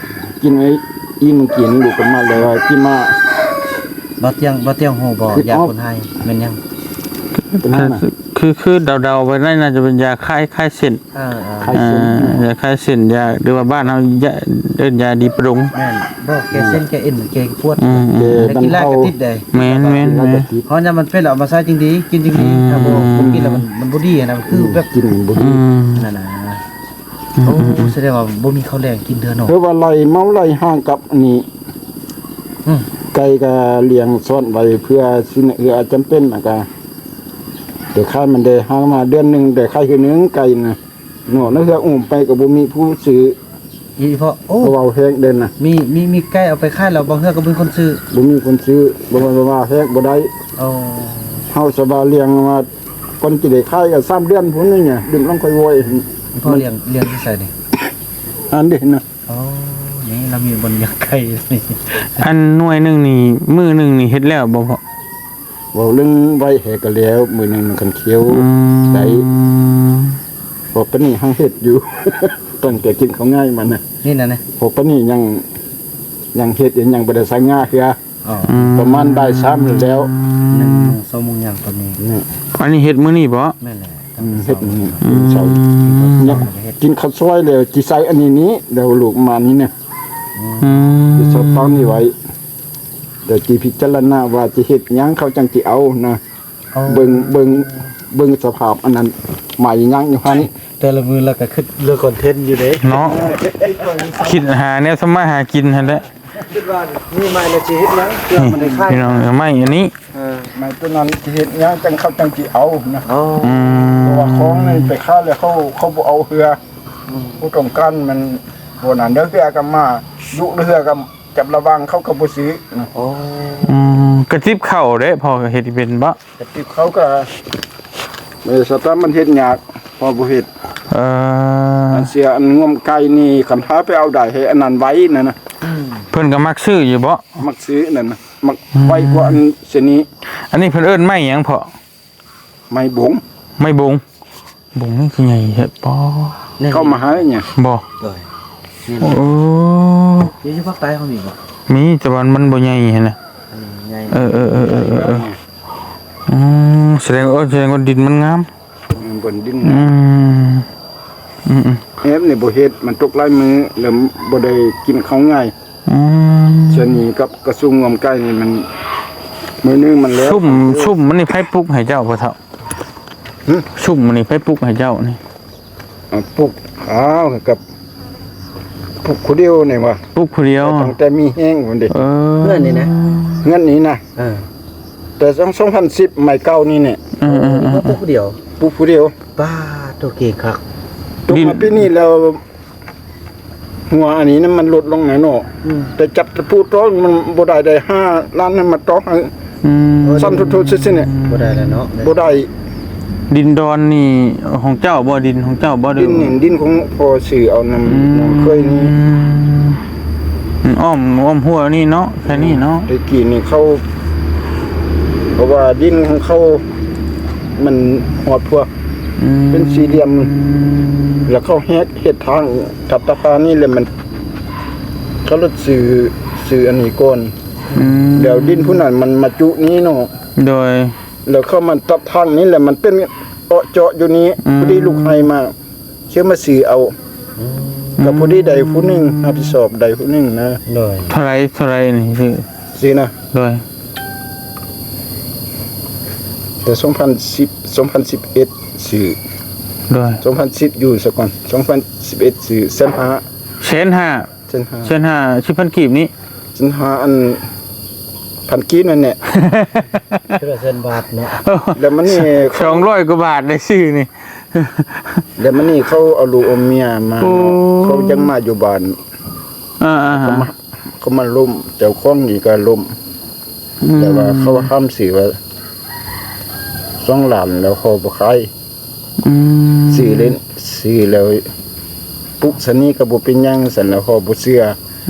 ກິນໄອ້ອີ່ມກິນ ລູກກັນມາແລ້ວວ່າຊິມາ. ບໍ່ຕຽງ ບໍ່ຕຽງໂຮບໍ່ ຢາປົດຫາຍແມ່ນຫຍັງ? ເປັນຫຍັງນະ? ຄື ຄືເດົາໆໄວ້ໄດ້ ໜ້າຈະເປັນຢາຄາຍ ຄາຍເສັ້ນ. ເອີໆ ຄາຍເສັ້ນ ເອີ ຢາຄາຍເສັ້ນ ຢາ ຫຼືວ່າບ້ານເຮົາ ຢາ ເອີ້ນຢາດີປະດົງ. ແມ່ນ ບໍ່ ແກ້ເສັ້ນ ອືມ ແກ້ເອັນ ແກ້ປວດ. ອືມໆ ແລ້ວກິນຫຼາຍກະຕິດເດ້. ແມ່ນໆໆ ເພາະຍາມມັນເປັນແລ້ວເອົາມາໃຊ້ຈຶ່ງດີ ກິນຈຶ່ງດີ. ອືມ ຖ້າບໍ່ ອືມ ກິນແລ້ວມັນ ມັນບໍ່ດີຫັ້ນນະ ມັນຄືແບບ ອືມ ກິນບໍ່ດີ. ອືມ ນັ້ນນະ. ອືມ ໂອ້ ອືມ ສະແດງວ່າບໍ່ມີເຂົ້າແລງກິນເທື່ອເນາະ. ຄືວ່າໄລ່ເມົາໄລ່ຮ່າງກັບອັນນີ້. ອືມ ໄກ່ກະລ້ຽງຊ້ອນໄວ້ເພື່ອຊິເຫືອຈຳເປັນ ແລ້ວກະ ແຕ່ຂາຍມັນໄດ້ຫາມາເດືອນໜຶ່ງໄດ້ຂາຍເທື່ອໜຶ່ງໄກ່ນະ. ເນາະ ລະເຮືອອູ້ມໄປກໍບໍ່ມີຜູ້ຊື້. ອີ່ພໍ່ ໂອ້ ເວົ້າແຮງເດີນະ. ມີ ມີ ມີໄກ່ເອົາໄປຂາຍແລ້ວ ບາງເທື່ອກໍບໍ່ມີຄົນຊື້. ບໍ່ມີຄົນຊື້ ບໍ່ວ່າແຮງບໍ່ໄດ້. ໂອ້ ເຮົາສະບາລ້ຽງມາ ກ່ອນຊິໄດ້ຂາຍກໍສາມເດືອນພຸ້ນນີ້ ດຶງລົງຄ່ອຍໂວຍ. ພໍ່ລ້ຽງ ລ້ຽງຢູ່ໃສນີ້? ອັນນີ້ນະ. ໂອ້ ນີ້ລາວມີບ່ອນລ້ຽງໄກ່. ອັນໜ່ວຍໜຶ່ງນີ້ ມື້ໜຶ່ງນີ້ເຮັດແລ້ວບໍ່ພໍ່? ເວົ້າເລື່ອງໄວ້ແຮກະແລ້ວ ມື້ໜຶ່ງມັນຄັນຂຽວ ອືມ ໄດ້. ເພາະປານນີ້ເຮົາເຮັດຢູ່ ຕັ້ງແຕ່ກິນເຂົ້າງາຍມານະ ນີ້ນະ ເພາະປານນີ້ຍັງ ຍັງເຮັດ ຍັງບໍ່ໄດ້ໃສ່ງາເທື່ອ. ອໍ ອືມ ປະມານບ່າຍສາມນີ້ແລ້ວ ໜຶ່ງໂມງ ສອງໂມງຍາມຕອນນີ້. ອັນນີ້ເຮັດມື້ນີ້ບໍ່? ແມ່ນແຫຼະ ອືມ ເຮັດມື້ນີ້ ອືມ ເຊົ້າ ກິນເຂົ້າຊອຍແລ້ວ ຊິໃສ່ອັນນີ້ນີ້ ແລ້ວລູກມານີ້ນະ. ອືມ ອືມ ຊິໃສ່ຕອນນີ້ໄວ້ ແລ້ວຊິພິຈາລະນາວ່າຊິເຮັດຫຍັງ ເຂົາຈັ່ງຊິເອົານະ. ເບິ່ງ ເບິ່ງ ເບິ່ງສະພາບອັນນັ້ນ ໄມ້ຍັງຢູ່ຫັ້ນ. ແຕ່ລະມື້ລະກະຄິດເລື່ອງຄອນເທັນຢູ່ເດ້ເນາະ ຄິດຫາແນວທຳມາຫາກິນຫັ້ນແຫຼະ. ຄິດວ່າມີໄມ້ລະຊິເຮັດຫຍັງ ເພື່ອມັນໄດ້ຂາຍ. ພີ່ນ້ອງ ໄມ້ອັນນີ້ ເອີ ໄມ້ຕົວນັ້ນຊິເຮັດຫຍັງ ຈັ່ງເຂົາຈັ່ງຊິເອົານະ. ອໍ ອືມ ເພາະວ່າຂອງນີ້ໄປຂາຍແລ້ວ ເຂົາ ເຂົາບໍ່ເອົາເທື່ອ. ອືມ ຜູ້ຕ້ອງການມັນບໍ່ນັ້ນ ເດີ ເຮືອກໍມາ ດຸເຮືອກໍຈັບລະວັງ ເຂົາກໍບໍ່ຊື້ນະ. ອໍ ອືມ ກະຕິບເຂົ້າເດ້ ພໍ່ເຮັດເປັນບໍ່? ກະຕິບເຂົາກະ ເອີ ສະຕາມມັນເຮັດຍາກ ພໍບໍ່ເຮັດ. ເອີ ອັນເສຍອັນງວມໄກ່ນີ້ ຄັນພາໄປເອົາໄດ້ໃຫ້ອັນນັ້ນໄວນັ້ນນະ. ອືມ ເພິ່ນກໍມັກຊື້ຢູ່ບໍ່? ມັກຊື້ນັ້ນນະ ມັກ ອືມ ໄວກວ່າອັນຊະນີ້. ອັນນີ້ເພິ່ນເອີ້ນໄມ້ຫຍັງພໍ່? ໄມ້ບົງ. ໄມ້ບົງ. ບົງນີ້ຄືໃຫຍ່ແທ້ ປາດ. ເຂົ້າມະຫາໄລຍະ ບໍ່? ໂດຍ ນີ້ ໂອ້ ຢູ່ພາກໃຕ້ເຮົາມີບໍ່? ມີ ແຕ່ວ່າມັນບໍ່ໃຫຍ່ຫັ້ນນະ. ເອີ ໃຫຍ່ ເອີ ເອີ ເອີ ເອີ ເອີ. ອືມ ສະແດງ ເອີ ສະແດງວ່າດິນມັນງາມ ແມ່ນ ເບິ່ງດິນ ອືມ ອືມໆ ແອບນີ້ບໍ່ເຮັດ ມັນຕົກຫຼາຍມື້ ແລ້ວບໍ່ໄດ້ກິນເຂົ້າງ່າຍ ອືມ ຊະນີ້ກັບກະສູງງວມໄກ່ນີ້ມັນ ມື້ໜຶ່ງມັນແລ້ວ ຊຸມ ຊຸມມັນນີ້ໃຜປຸກໃຫ້ເຈົ້າພໍ່ເຖົ້າ? ຫຶ? ຊຸມມັນນີ້ໃຜປຸກໃຫ້ເຈົ້ານີ້? ເອົາ ປຸກ ອ້າວ ກັບປຸກຜູ້ດຽວນີ້ຫວາ ປຸກຜູ້ດຽວ ແຕ່ຕັ້ງແຕ່ມີແຮງພຸ້ນເດ ເອີ ເຮືອນນີ້ນະ ເຮືອນນີ້ນະ ເອີ ແຕ່ສອງ ສອງພັນສິບ ໄມ້ເກົ່ານີ້ແຫຼະ ເອີໆໆ ປຸກຜູ້ດຽວ ປຸກຜູ້ດຽວ ປາດໂທ້ ເກັ່ງຄັກ ຕົກມາປີນີ້ແລ້ວ ຫົວອັນນີ້ນະມັນຫຼຸດລົງແນ່ເນາະ ອືມ ໄດ້ຈັບຕະປູຕອກມັນບໍ່ໄດ້ ໄດ້ຫ້າລ້ານໃຫ້ມາຕອກໃຫ້ ອືມ ຊັ້ນທຸດໆຊິໆນີ້ ບໍ່ໄດ້ແລ້ວເນາະ ບໍ່ໄດ້ ດິນດອນນີ້ຂອງເຈົ້າບໍ່? ດິນຂອງເຈົ້າບໍ່? ດິນນີ້ດິນຂອງພໍ່ຊື້ເອົານຳ ອືມ ນ້ອງເຂີຍນີ້ ອືມ ອ້ອມ ອ້ອມຮົ້ວນີ້ເນາະ ແຄ່ນີ້ເນາະ ແຕ່ກີ້ນີ້ເຂົາ ເພາະວ່າດິນຂອງເຂົາມັນຮອດພວກ ອືມ ເປັນສີ່ຫຼ່ຽມ ແລ້ວເຂົາແຫກເຮັດທາງ ທັບຕາພານີ້ແຫຼະ ມັນ ເຂົາລົດຊື້ ຊື້ອັນນີ້ກ່ອນ ອືມ ແລ້ວດິນຜູ້ນັ້ນມັນມາຈຸນີ້ເນາະ ໂດຍ ແລ້ວເຂົາມາຕັດທາງນີ້ແຫຼະ ມັນເປັນເອາະເຈາະຢູ່ນີ້ ອືມ ພໍດີລູກໄຮ່ມາ ເຂົາມາຊື້ເອົາ ອືມ ກໍພໍດີໄດ້ຜູ້ໜຶ່ງ ຮັບຜິດຊອບໄດ້ຜູ້ໜຶ່ງນະ ໂດຍ ເທົ່າໃດ ເທົ່າໃດນີ້ຊື້ ຊື້ນະ ໂດຍ ແຕ່ສອງພັນສິບ ສອງພັນສິບເອັດຊື້ ໂດຍ ສອງພັນສິບຢູ່ສາກ່ອນ ສອງພັນສິບເອັດຊື້ແສນຫ້າ ແສນຫ້າ ແສນຫ້າ ແສນຫ້າ ສິບພັນກີບນີ້ ແສນຫ້າ ອັນ ພັນກີບນັ້ນແຫຼະ ຄືລະແສນບາດເນາະ ແລ້ວມັນນີ້ ສອງຮ້ອຍກວ່າບາດໄດ້ຊື້ນີ້ ແລ້ວມັນນີ້ເຂົາເອົາລູກເອົາເມຍມາ ໂອ້ ເນາະ ເຂົາຍັງມາຢູ່ບ້ານ ອ່າໆ ເຂົາມາ ເຂົາມາລົ້ມ ເຈົ້າຂອງນີ້ກໍລົ້ມ ອືມ ແຕ່ວ່າເຂົາຫ້າມຊື້ວ່າ ສອງລ້ານແລ້ວຂໍບໍ່ຂາຍ ອືມ ຊື້ເຫຼັ້ນ ຊື້ແລ້ວປຸກຊັ້ນນີ້ກໍບໍ່ເປັນຫຍັງ ຊັ້ນແລ້ວຂໍບໍ່ເຊື່ອ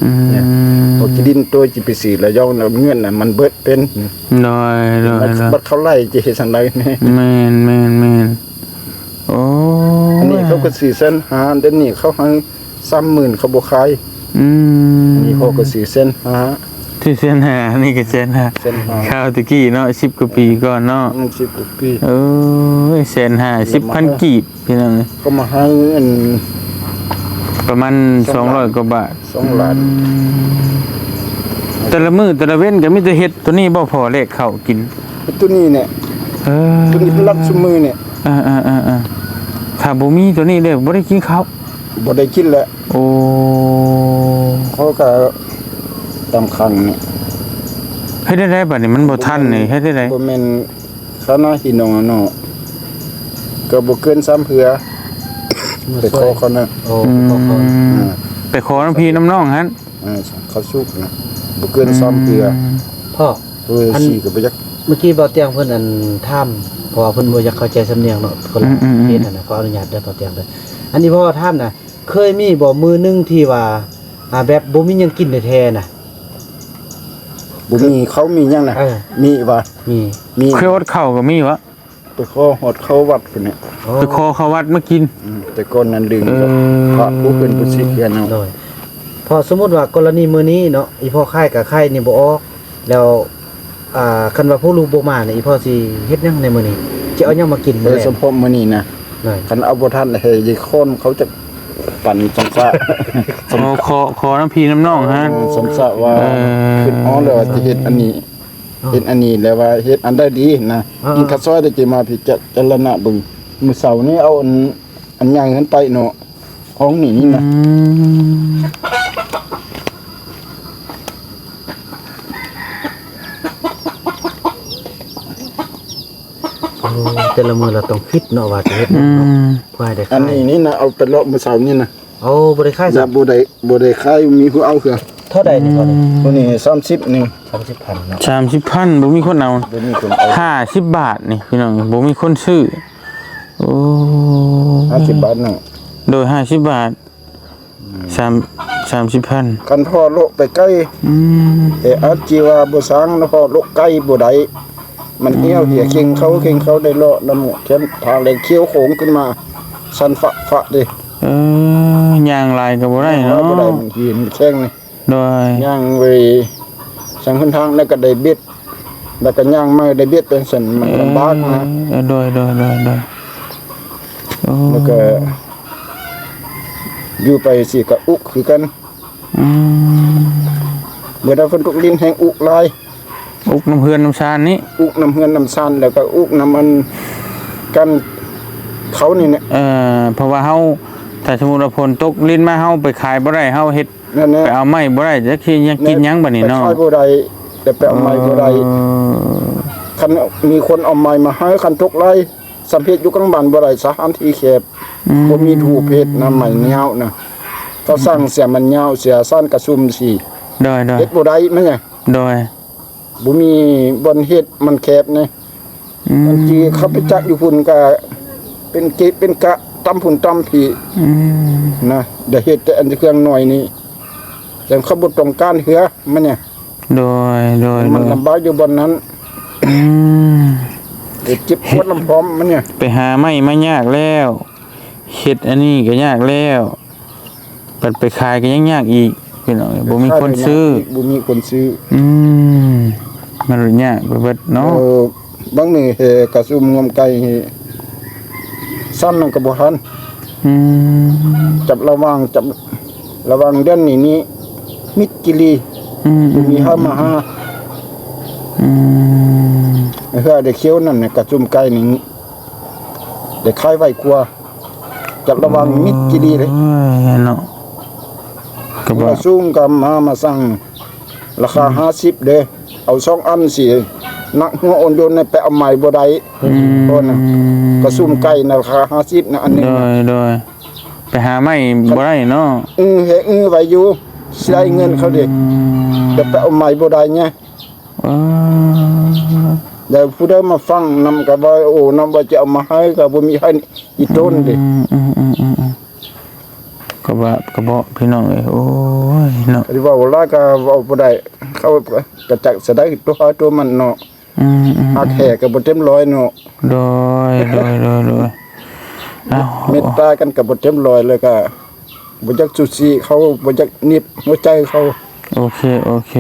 ອືມ ເນຍ ເພາະທີ່ດິນໂຕຈະໄປຊື້ລະຍອງ ແລ້ວເງິນນະມັນເບິດເປັນ ໂດຍ ໂດຍ ບັດ ໂດຍ ບັດເຂົາໄລ່ຈະເຮັດຈັ່ງໃດແນ່ ແມ່ນໆໆ ໂອ້ ອັນນີ້ເຂົາກໍຊື້ແສນຫ້າ ດຽວນີ້ເຂົາໃຫ້ ສາມໝື່ນເຂົາບໍ່ຂາຍ ອືມ ອັນນີ້ເຂົາກໍຊື້ແສນຫ້າ ຊື້ແສນຫ້າ ອັນນີ້ກໍແສນຫ້າ ແສນຫ້າ ຄາວແຕ່ກີ້ເນາະ ສິບກວ່າປີກ່ອນເນາະ ອືມ ສິບກວ່າປີ ໂອ້ຍ ແສນຫ້າ ສິບພັນກີບ ພີ່ນ້ອງເອີຍ ເຂົາມາໃຫ້ອັນ ປະມານສອງລ້ານ ສອງຮ້ອຍກວ່າບາດ ສອງລ້ານ ອືມ ແຕ່ລະມື້ແຕ່ລະເວັນກໍມີແຕ່ເຮັດໂຕນີ້ບໍ່ພໍ ແລກເຂົ້າກິນ ເຮັດໂຕນີ້ແຫຼະ ເອີ ໂຕນີ້ເປັນຫຼັກຊຸມມື້ນີ້ ເອີໆໆໆ ຖ້າບໍ່ມີໂຕນີ້ເດ້ ບໍ່ໄດ້ກິນເຂົ້າ ບໍ່ໄດ້ກິນແຫຼະ ໂອ້ ເຂົາກໍຕາມຄັງນີ້ ເຮັດໄດ້ໃດບັດນີ້ ມັນບໍ່ທັນນີ້ ເຮັດໄດ້ໃດ ບໍ່ແມ່ນຄານາພີ່ນ້ອງເນາະ ກໍບໍ່ເກີນສາມເທື່ອ ໄປຂໍເຂົານະ ໂອ້ ໄປຂໍເຂົາ ອືມ ອ່າ ໄປຂໍນຳພີ່ນຳນ້ອງຫັ້ນ ອ່າ ເຂົາສຸກນະ ບໍ່ເກີນສາມເທື່ອ ອືມ ພໍ່ ເອີ ອັນ ສີ່ກໍບໍ່ຢາກ ເມື່ອກີ້ບ່າວຕຽງເພິ່ນ ອັນ ຖາມ ເພາະວ່າເພິ່ນບໍ່ຢາກເຂົ້າໃຈສຳນຽງເນາະ ຄົນລະ ອືມໆໆ ເຂດຫັ້ນນະ ຂໍອະນຸຍາດເດີບ່າວຕຽງເດີ ອັນນີ້ພໍ່ຖາມນະ ເຄີຍມີບໍ່ມື້ໜຶ່ງທີ່ວ່າ ອ່າ ແບບບໍ່ມີຫຍັງກິນແທ້ໆນະ? ບໍ່ມີເຂົ້າມີຫຍັງນະ? ເອີ ມີວ່າ ມີ ມີ ເຄີຍອົດເຂົ້າກໍມີວະ? ໄປຂໍຮອດເຂົ້າວັດພຸ້ນແຫຼະ ອໍ ໄປຂໍເຂົ້າວັດມາກິນ ອືມ ແຕ່ກ່ອນນັ້ນລືມ ເອີ ພະຜູ້ເພິ່ນຜູ້ສິເຂຍເນາະ ໂດຍ ເພາະສົມມຸດວ່າກໍລະນີມື້ນີ້ເນາະ ອີພໍ່ຂາຍກໍຂາຍນີ້ບໍ່ອອກ ແລ້ວ ອ່າ ຄັນວ່າພວກລູກບໍ່ມານີ້ ອີພໍ່ຊິເຮັດຫຍັງໃນມື້ນີ້? ຊິເອົາຫຍັງມາກິນມື້ແລງ? ໂດຍສະເພາະມື້ນີ້ນະ ໂດຍ ຄັນເອົາບໍ່ທັນ ໃຫ້ຍາຍຄອນເຂົາຈະປັນສຳສະ ອໍ ຂໍ ຂໍນຳພີ່ນຳນ້ອງຫັ້ນ ເອີ ສຳສະວ່າ ເອີ ຄິດຮອດແລ້ວວ່າຊິເຮັດອັນນີ້ ອໍ ເຮັດອັນນີ້ແລ້ວວ່າເຮັດອັນໃດດີນະ ອໍ ກິນຂ້າວຊອຍ ແລ້ວຈຶ່ງມາພິຈາລະນາເບິ່ງ ມື້ເຊົ້ານີ້ເອົາອັນ ອັນໃຫຍ່ຫັ້ນໄປເນາະ ຂອງນີ້ນີ້ນະ ອືມ ໂອ້ ແຕ່ລະມື້ລະຕ້ອງຄິດເນາະວ່າຈະເຮັດຫຍັງເນາະ ອືມ ເພື່ອໃຫ້ໄດ້ຂາຍ ອັນນີ້ນີ້ນະ ເອົາໄປເລາະມື້ເຊົ້ານີ້ນະ ໂອ້ ບໍ່ໄດ້ຂາຍຊ້ຳ ບໍ່ໄດ້ ບໍ່ໄດ້ຂາຍ ມີຜູ້ເອົາເທື່ອ ເທົ່າໃດນີ້ພໍ່ນີ້? ອືມ ໂຕນີ້ສາມສິບນີ້ ສາມສິບພັນເນາະ ສາມສິບພັນ ບໍ່ມີຄົນເອົາ ບໍ່ມີຄົນເອົາ ຫ້າສິບບາດນີ້ພີ່ນ້ອງ ບໍ່ມີຄົນຊື້ ໂອ້ ຫ້າສິບບາດເນາະ ໂດຍ ຫ້າສິບບາດ ອືມ ສາມ ສາມສິບພັນ ຄັນພໍ່ເລາະໄປໄກ ອືມ ແຕ່ອາດຊິວ່າບໍ່ຊ່າງ ພໍ່ເລາະໄກບໍ່ໄດ້ ມັນ ອືມ ເອວເຫຍ ເຄັ່ງເຂົ້າ ເຄັ່ງເຂົ້າ ໄດ້ເລາະນຳແຄມທາງແດງຂຽວໂຂງຂຶ້ນມາ ຊັນຟະໆເດ້ ເອີ ຍ່າງຫຼາຍກໍບໍ່ໄດ້ເນາະ ຍ່າງຫຼາຍບໍ່ໄດ້ ມັນຫີນແຂງນີ້ ໂດຍ ຍ່າງໄປທາງຫົນທາງ ແລ້ວກໍໄດ້ເບັດ ແລ້ວກໍຍ່າງມາໄດ້ບຽດໄປຊັ້ນ ມັນລຳບາກນະ. ເອີ ໂດຍ ໂດຍ ໂດຍ ໂດຍ. ໂອ້ ແລ້ວກໍຢູ່ໄປຊີ້ກໍອຸກຄືກັນ. ອືມ ເວລາຝົນຕົກລິນແຮງອຸກຫຼາຍ. ອຸກນຳເຮືອນນຳຊານນີ້? ອຸກນຳເຮືອນນຳຊານ ແລ້ວກໍອຸກນຳອັນ ກັນເຂົານີ້ແຫຼະ. ເອີ ເພາະວ່າເຮົາ ຖ້າສົມມຸດວ່າຝົນຕົກລິນມາ ເຮົາໄປຂາຍບໍ່ໄດ້ ເຮົາເຮັດ ນັ້ນແຫຼະ ໄປເອົາໄມ້ບໍ່ໄດ້ ຈັກຊິຍັງກິນຫຍັງບາດນີ້ເນາະ. ໄປຂາຍບໍ່ໄດ້ ແຕ່ໄປເອົາໄມ້ບໍ່ໄດ້. ເອີ ຄັນມີຄົນເອົາໄມ້ມາໃຫ້ ຄັນຕົກຫຼາຍ ສຳເພັດຢູ່ກາງບ້ານບໍ່ໄດ້ ສະຖານທີ່ແຄບ. ອືມ ບໍ່ມີຮູບເຮັດນະ ໄມ້ຍາວນະ ເຂົາສ້າງເສຍ ມັນຍາວເສຍ ຊານກະຊຸມຊີ້. ໂດຍ ໂດຍ ເຮັດບໍ່ໄດ້ ມັນຫຍັງ. ໂດຍ ບໍ່ມີບ່ອນເຮັດ ມັນແຄບນະ. ອືມ ບາງທີເຂົາໄປຈັກຢູ່ພຸ້ນກະເປັນເກະເປັນກະ ຕຳພຸ້ນຕຳພີ້. ອືມ ນະ ໄດ້ເຮັດແຕ່ອັນເຄື່ອງໜ້ອຍນີ້ ແຕ່ເຂົາບໍ່ຕ້ອງການເທື່ອ ມັນຫຍັງ. ໂດຍ ໂດຍ ມັນ ໂດຍ ລຳບາກຢູ່ບ່ອນນັ້ນ. ອືມ ເຈັບປວດນຳພ້ອມມັນນີ້ ໄປຫາໄມ້ມາຍາກແລ້ວ ເຮັດອັນນີ້ກໍຍາກແລ້ວ ບັດໄປຂາຍກໍຍັງຍາກອີກ ພີ່ນ້ອງເອີຍ ບໍ່ມີຄົນຊື້ ບໍ່ມີຄົນຊື້. ອືມ ມັນຍາກໄປເບິດເນາະ. ເອີ ບາງມື້ແຫ່ກະຊຸມງວມໄກ່ ຊ້ຳນັ້ນກໍບໍ່ທັນ. ອືມ ຈັບລະຫວ່າງ ຈັບລະຫວ່າງເດືອນນີ້ນີ້ ມິດຈີ່ຫຼີ. ອືມ ບໍ່ມີໃຜມາຫາ. ອືມ ເຮືອໄດ້ຂຽວນັ້ນນະ ກະຊຸມໄກ່ນີ້ ໄດ້ຂາຍໄວກວ່າ ຈັບລະຫວ່າງມິດຈີ່ຫຼີເດ້. ໂອ້ຍ ເນາະ ກໍວ່າ ລາຄາສູງກໍມາ ມາສັ່ງ ລາຄາ ອືມ ຫ້າສິບເດ້ ເອົາສອງອັນຊີ້ ໜັກຫົວອ່ອນໂຍນໄປເອົາໃໝ່ບໍ່ໄດ້. ອືມ ໂດນນະ ກະຊຸມໄກ່ນະ ລາຄາຫ້າສິບນະ ອັນໜຶ່ງ. ໂດຍ ໂດຍ ໄປຫາໃໝ່ບໍ່ໄດ້ເນາະ. ອື ເຮັດ ອື ໄວ້ຢູ່ ຊິໄດ້ເງິນເຂົາເດ້. ອືມ ແຕ່ໄປເອົາໃໝ່ບໍ່ໄດ້ໄງ. ເອີ ແລ້ວຜູ້ໃດມາຟັງນຳກໍວ່າ ໂອ້ ນຳວ່າຈະເອົາມາໃຫ້ ກໍບໍ່ມີໃຫ້ອີ່ຕົນເດ້. ອືມ ອືມ ອືມ ອືມ ກໍວ່າ ກໍເບາະ ພີ່ນ້ອງເອີຍ ໂອ້ຍເນາະ ຊິເວົ້າຫຼາຍກໍເວົ້າບໍ່ໄດ້ ເຂົາກໍຈັກສະໄດ ຕົວໃຜຕົວມັນເນາະ. ອືມ ອືມ ຮັກແທ້ກໍບໍ່ເຕັມຮ້ອຍເນາະ. ໂດຍ ໂດຍ ໂດຍ ໂດຍ. ອ້າວ ເມດຕາກັນກໍບໍ່ເຕັມຮ້ອຍ ແລ້ວກໍບໍ່ຢາກຊູຊີເຂົາ ບໍ່ຢາກໜິບຫົວໃຈເຂົາ. ໂອເຄ ໂອເຄ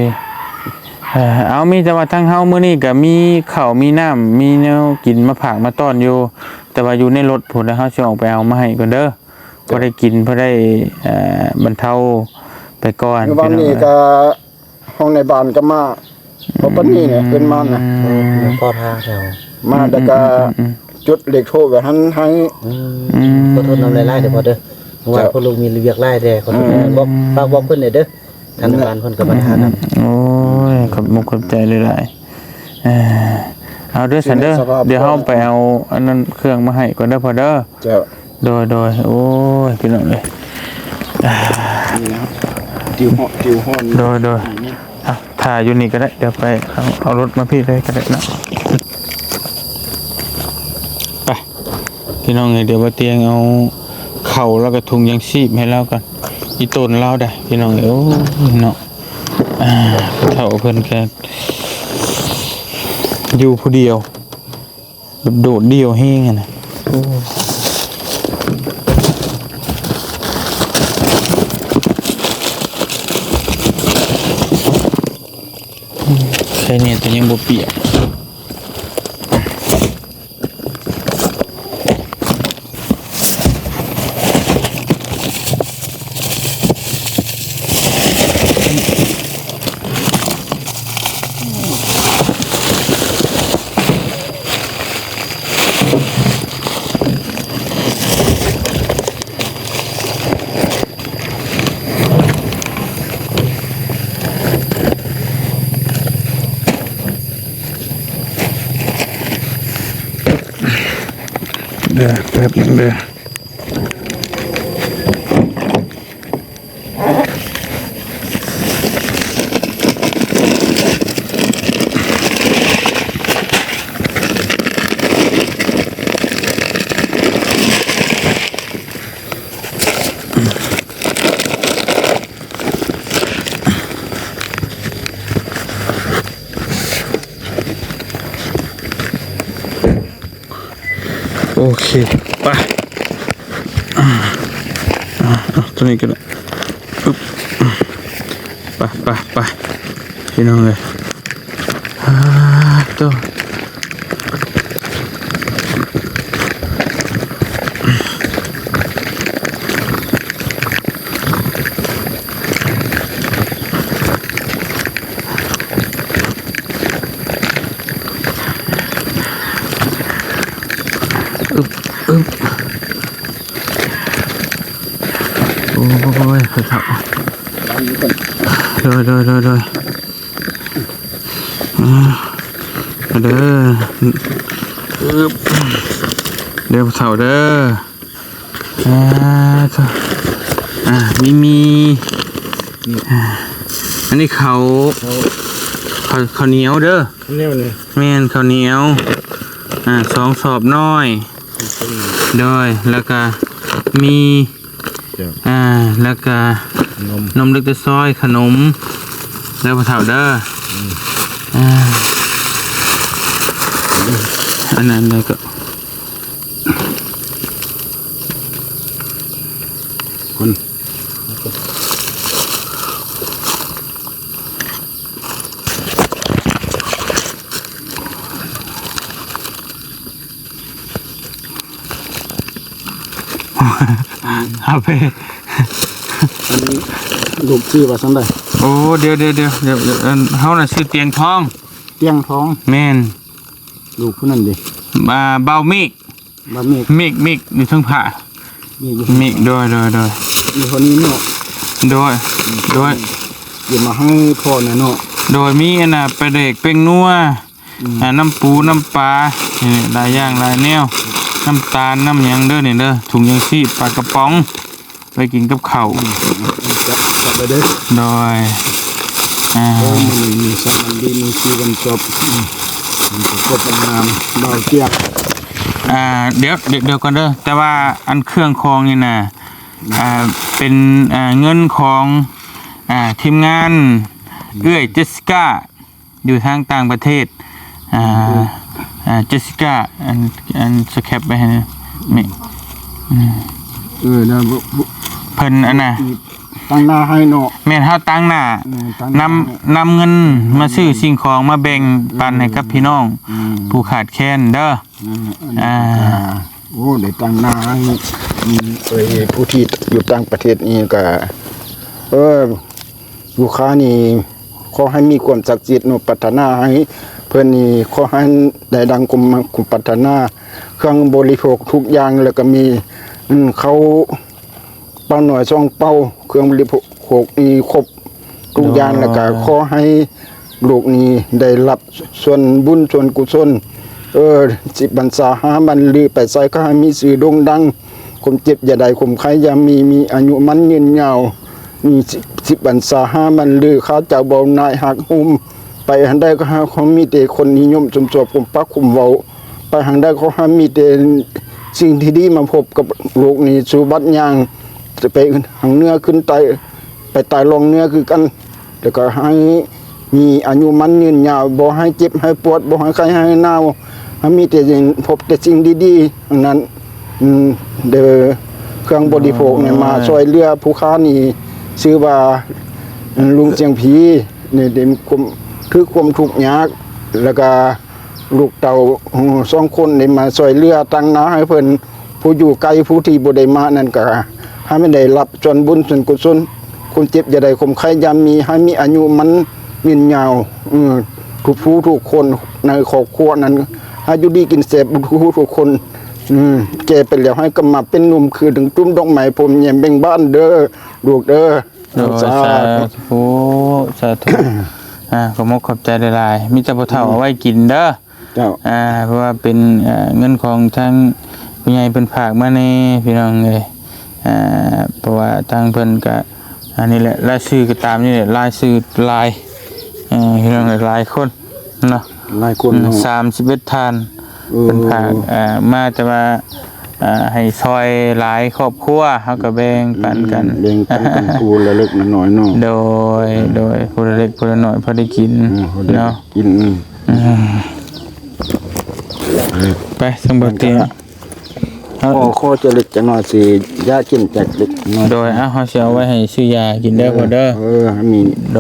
ເອີ ເອົາ ມີແຕ່ວ່າທາງເຮົາມື້ນີ້ກໍມີເຂົ້າມີນ້ຳ ມີແນວກິນມາຝາກມາຕ້ອນຢູ່ ແຕ່ວ່າຢູ່ໃນລົດພຸ້ນ ແລ້ວເຮົາຊິອອກໄປເອົາມາໃຫ້ກ່ອນເດີ. ພໍໄດ້ກິນ ພໍໄດ້ ເອີ ບັນເທົາໄປກ່ອນ. ມື້ວານນີ້ກໍຫ້ອງໃນບ້ານກໍມາ ພໍປານນີ້ແຫຼະ ເພິ່ນມານະ. ອືມ ພໍທາງແຖວ ມາ ອືມ ແລ້ວກໍ ອືມ ອືມ ອືມ ຈົດເລກໂທໄວ້ຫັ້ນໃຫ້. ອືມ ອືມ ຂໍໂທດນຳຫຼາຍໆເດີພໍ່ເດີ ເພາະວ່າ ເຈົ້າ ພໍ່ລູກມີວຽກຫຼາຍແດ່. ຂໍໂທດ ອືມ ບອກ ຝາກບອກເພິ່ນແດ່ເດີ ທາງບ້ານເພິ່ນກໍບັນຫານຳ. ໂອ້ຍ ຂອບມຸກຂອບໃຈຫຼາຍໆ. ເອີ ເອົາເດີຊັ້ນເດີ ດຽວເຮົາໄປເອົາອັນນັ້ນເຄື່ອງມາໃຫ້ກ່ອນເດີພໍ່ເດີ. ເຈົ້າ ໂດຍ ໂດຍ ໂອ້ຍ ພີ່ນ້ອງເອີຍ ນີ້ນະ ຕິວເຫາະ ຕິວຮ້ອນ. ໂດຍ ໂດຍ ນີ້ ອ່ະ ຖ້າຢູ່ນີ້ກໍໄດ້ ດຽວໄປເອົາ ເອົາລົດມາພີ້ເລີຍກໍໄດ້ເນາະ. ໄປ ພີ່ນ້ອງເອີຍ ດຽວບ່າວຕຽງເອົາເຂົ້າ ແລ້ວກໍຖົງຢາງຊີບໃຫ້ລາວກ່ອນ ອີ່ຕົນລາວໄດ໋ ພີ່ນ້ອງເອີຍ. ໂອ້ຍເນາະ ອ່າ ເຖົ້າເພິ່ນກໍຢູ່ຜູ້ດຽວ ແບບໂດດດ່ຽວແຮງຫັ້ນນະ. ໂອ້ ອືມ ໄຄແນ່ແຕ່ຍັງບໍ່ປຽກ. ເດີ ແປັບໜຶ່ງເດີ. ໂອເຄ ໄປ ອ່າ ອ່າ ເອົາຕົວນີ້ກໍໄດ້ ອຶບ ໄປ ໄປ ໄປ ພີ່ນ້ອງເອີຍ ອ່າ ໂຕ ອຶບ ອຶບ ໂອ້ຍ ພໍ່ເຖົ້າ ໂດຍ ໂດຍ ໂດຍ ໂດຍ ອາ ເດີ ອຶບ ເດີ ພໍ່ເຖົ້າເດີ ອາ ອາ ມີ ມີ ອາ ອັນນີ້ເຂົ້າ ເຂົ້າ ເຂົ້າໜຽວເດີ ແນວນີ້ ແມ່ນ ເຂົ້າໜຽວ ອາ ສອງສອບນ້ອຍ ໂດຍ ແລ້ວກະມີ ເຈົ້າ ອາ ແລ້ວກະ ນົມ ນົມເລັກແຕ່ຊອຍ ຂະໜົມ ເດີພໍ່ເຖົ້າເດີ ອືມ ອາ ອັນນັ້ນແລ້ວກໍ ຄົນ ເອົາໄປ ອັນນີ້ລູກຊື່ວ່າຊັ້ນໃດ? ໂອ້ ດຽວ ດຽວ ດຽວ ດຽວ ດຽວ ອັນ ເຮົານະຊື່ຕຽງທອງ ຕຽງທອງ ແມ່ນ ລູກຜູ້ນັ້ນເດ? ບ່າວເມກ ບ່າວເມກ ເມກ ເມກຢູ່ເທິງຜາ ເມກຢູ່ ເມກ ໂດຍ ໂດຍ ໂດຍ ມີຄົນນີ້ເນາະ ໂດຍ ໂດຍ ເກັບມາໃຫ້ພໍ່ນະເນາະ ໂດຍ ມີອັນນ່າ ປາແດກ ແປ້ງນົວ ອືມ ອ່າ ນ້ຳປູນ້ຳປາ ນີ້ ຫຼາຍຢ່າງຫຼາຍແນວ ນ້ຳຕານ ນ້ຳຫຍັງເດີນີ້ເດີ ຖົງຢາງຊີບ ປາກະປ໋ອງ ໄວ້ກິນກັບເຂົ້າ ອືມ ຈັບ ຈັບໄວ້ເດີ ໂດຍ ອ່າ ໂອ້ ມື້ນີ້ມີສັກວັນດີ ມີຊີວັນສອບ ອືມ ມັນກໍຄົບມັນງາມ ບ່າວຈຽງ ອ່າ ດຽວ ດຽວ ດຽວກ່ອນເດີ ແຕ່ວ່າອັນເຄື່ອງຂອງນີ້ນະ ອືມ ອ່າ ເປັນ ອ່າ ເງິນຂອງ ອ່າ ທີມງານ ອືມ ເອື້ອຍເຈສສິກາ ຢູ່ທາງຕ່າງປະເທດ ອ່າ ເອີ ອ່າ ເຈສສິກາ ອັນ ອັນສະແຄບໄວ້ໃຫ້ແມ່ ອືມ ເອີ ນະ ເພິ່ນອັນນ່າ ຕັ້ງໜ້າໃຫ້ເນາະ ແມ່ນ ເຮົາຕັ້ງໜ້າ ເອີ ຕັ້ງໜ້າ ນຳ ນຳເງິນມາຊື້ສິ່ງຂອງ ມາແບ່ງປັນໃຫ້ກັບພີ່ນ້ອງ ອືມ ຜູ້ຂາດແຄນເດີ ອືມ ອັນນີ້ ອ່າ ກໍ ໂອ້ ໄດ້ຕັ້ງໜ້າໃຫ້ ອືມ ເອີຍ ຜູ້ທີ່ຢູ່ຕ່າງປະເທດນີ້ກໍ ເອີ ລູກຄ້ານີ້ຂໍໃຫ້ມີຄວາມສັກສິດເນາະ ປາດຖະໜາໃຫ້ເພິ່ນນີ້ ຂໍໃຫ້ໄດ້ດັ່ງຄວາມ ຄວາມປາດຖະໜາ ເຄື່ອງບໍລິໂພກທຸກຢ່າງ ແລ້ວກໍມີ ອືມ ເຂົ້າເປົ້ານ້ອຍສອງເປົ້າ ເຄື່ອງບໍລິໂພກນີ້ຄົບທຸກຢ່າງ ໂດຍ ແລ້ວກໍຂໍໃຫ້ລູກນີ້ໄດ້ຮັບສ່ວນບຸນສ່ວນກຸສົນ ເອີ ສິບພັນສາຫ້າພັນ ຫຼື ໄປໃສກໍໃຫ້ມີຊື່ໂດ່ງດັງ ຄວາມເຈັບຢ່າໄດ້ ຄວາມໄຂ້ຢ່າມີ ມີອາຍຸໝັ້ນຍືນຍາວ ມີສິບ ສິບພັນສາຫ້າພັນ ຫຼື ຂ້າເຈົ້າເບົານາຍຮັກໂຮມ ໄປທາງໃດກໍໃຫ້ມີແຕ່ຄົນນິຍົມຊົມຊອບ ຄົມປາກຄົມເວົ້າ ໄປທາງໃດກໍໃຫ້ມີແຕ່ສິ່ງທີ່ດີມາພົບກັບໂລກນີ້ ສູ່ບັດຍ່າງຈະໄປທາງເໜືອຂຶ້ນໃຕ້ ໄປໃຕ້ລ່ອງເໜືອຄືກັນ ແລ້ວກໍໃຫ້ ມີອາຍຸໝັ້ນຍືນຍາວ ບໍ່ໃຫ້ເຈັບໃຫ້ປວດ ບໍ່ໃຫ້ໄຂ້ໃຫ້ໜາວ ໃຫ້ມີແຕ່ພົບແຕ່ສິ່ງດີໆ ທັງນັ້ນ ອືມ ເດີ ເຄື່ອງບໍລິໂພກນີ້ ໂດຍ ມາຊ່ວຍເຫຼືອຜູ້ຄ້ານີ້ ຊື່ວ່າ ລຸງຊຽງຜີ ນີ້ໄດ້ຄວາມ ຖືກຄວາມທຸກຍາກ ແລ້ວກະລູກເຕົ້າ ສອງຄົນ ໄດ້ມາຊ່ວຍເຫຼືອຕັ້ງໜ້າໃຫ້ເພິ່ນ ຜູ້ຢູ່ໄກ ຜູ້ທີ່ບໍ່ໄດ້ມານັ້ນກະໃຫ້ມັນໄດ້ຮັບສ່ວນບຸນສ່ວນກຸສົນ ຄົນເຈັບຢ່າໄດ້ ຄົນໄຂ້ຢ່າມີ ໃຫ້ມີອາຍຸໝັ້ນຍືນຍາວ ອື ທຸກຜູ້ທຸກຄົນໃນຄອບຄົວນັ້ນ ໃຫ້ຢູ່ດີກິນແຊບທຸກຜູ້ທຸກຄົນ ອື ແກ່ໄປແລ້ວໃຫ້ກັບມາເປັນໜຸ່ມ ຄືດັ່ງຕຸ້ມດອກໄມ້ ພົມແຍມເບັ່ງບານເດີ ລູກເດີ. ໂດຍ ສາ ສາທຸ ສາທຸ ອ່າ ຂໍມຸກຂອບໃຈຫຼາຍໆ ມີແຕ່ພໍ່ເຖົ້າ ອືມ ເອົາໄວ້ກິນເດີ. ເຈົ້າ ອ່າ ເພາະວ່າເປັນ ເອີ ເງິນຂອງທາງຜູ້ໃຫຍ່ເພິ່ນຝາກມາແດ່ ພີ່ນ້ອງເອີຍ ອ່າ ເພາະວ່າທາງເພິ່ນກະ ອັນນີ້ແຫຼະ ລາຍຊື່ກໍຕາມນີ້ແຫຼະ ລາຍຊື່ຫຼາຍ ເອີ ພີ່ນ້ອງຫຼາຍຄົນເນາະ ຫຼາຍຄົນເນາະ ອືມ ສາມສິບເອັດທ່ານ ເອີ ເພິ່ນຝາກ ເອີ ມາ ແຕ່ວ່າ ອ່າ ໃຫ້ຊ່ອຍຫຼາຍຄອບຄົວ ເຮົາກໍແບ່ງປັນກັນ ອືມ ແບ່ງປັນກັນຜູ້ລະເລັກລະນ້ອຍເນາະ ໂດຍ ອືມ ໂດຍ ຜູ້ລະເລັກຜູ້ລະນ້ອຍພໍໄດ້ກິນ ອືມ ພໍໄດ້ ເນາະ ກິນ ອືມ ອືມ ເອີ ໄປ ຊັ້ນບໍ່ຕິ ເຮົາ ຂໍ ຂໍຈັກເລັກຈັກນ້ອຍ ຊື້ຢາກິນຈັກເລັກນ້ອຍ ໂດຍ ເອົາ ເຮົາຊິເອົາໄວ້ໃຫ້ຊື້ຢາກິນເດີ ເອີ ພໍ່ເດີ ເອີ ໃຫ້ມີ ໂດ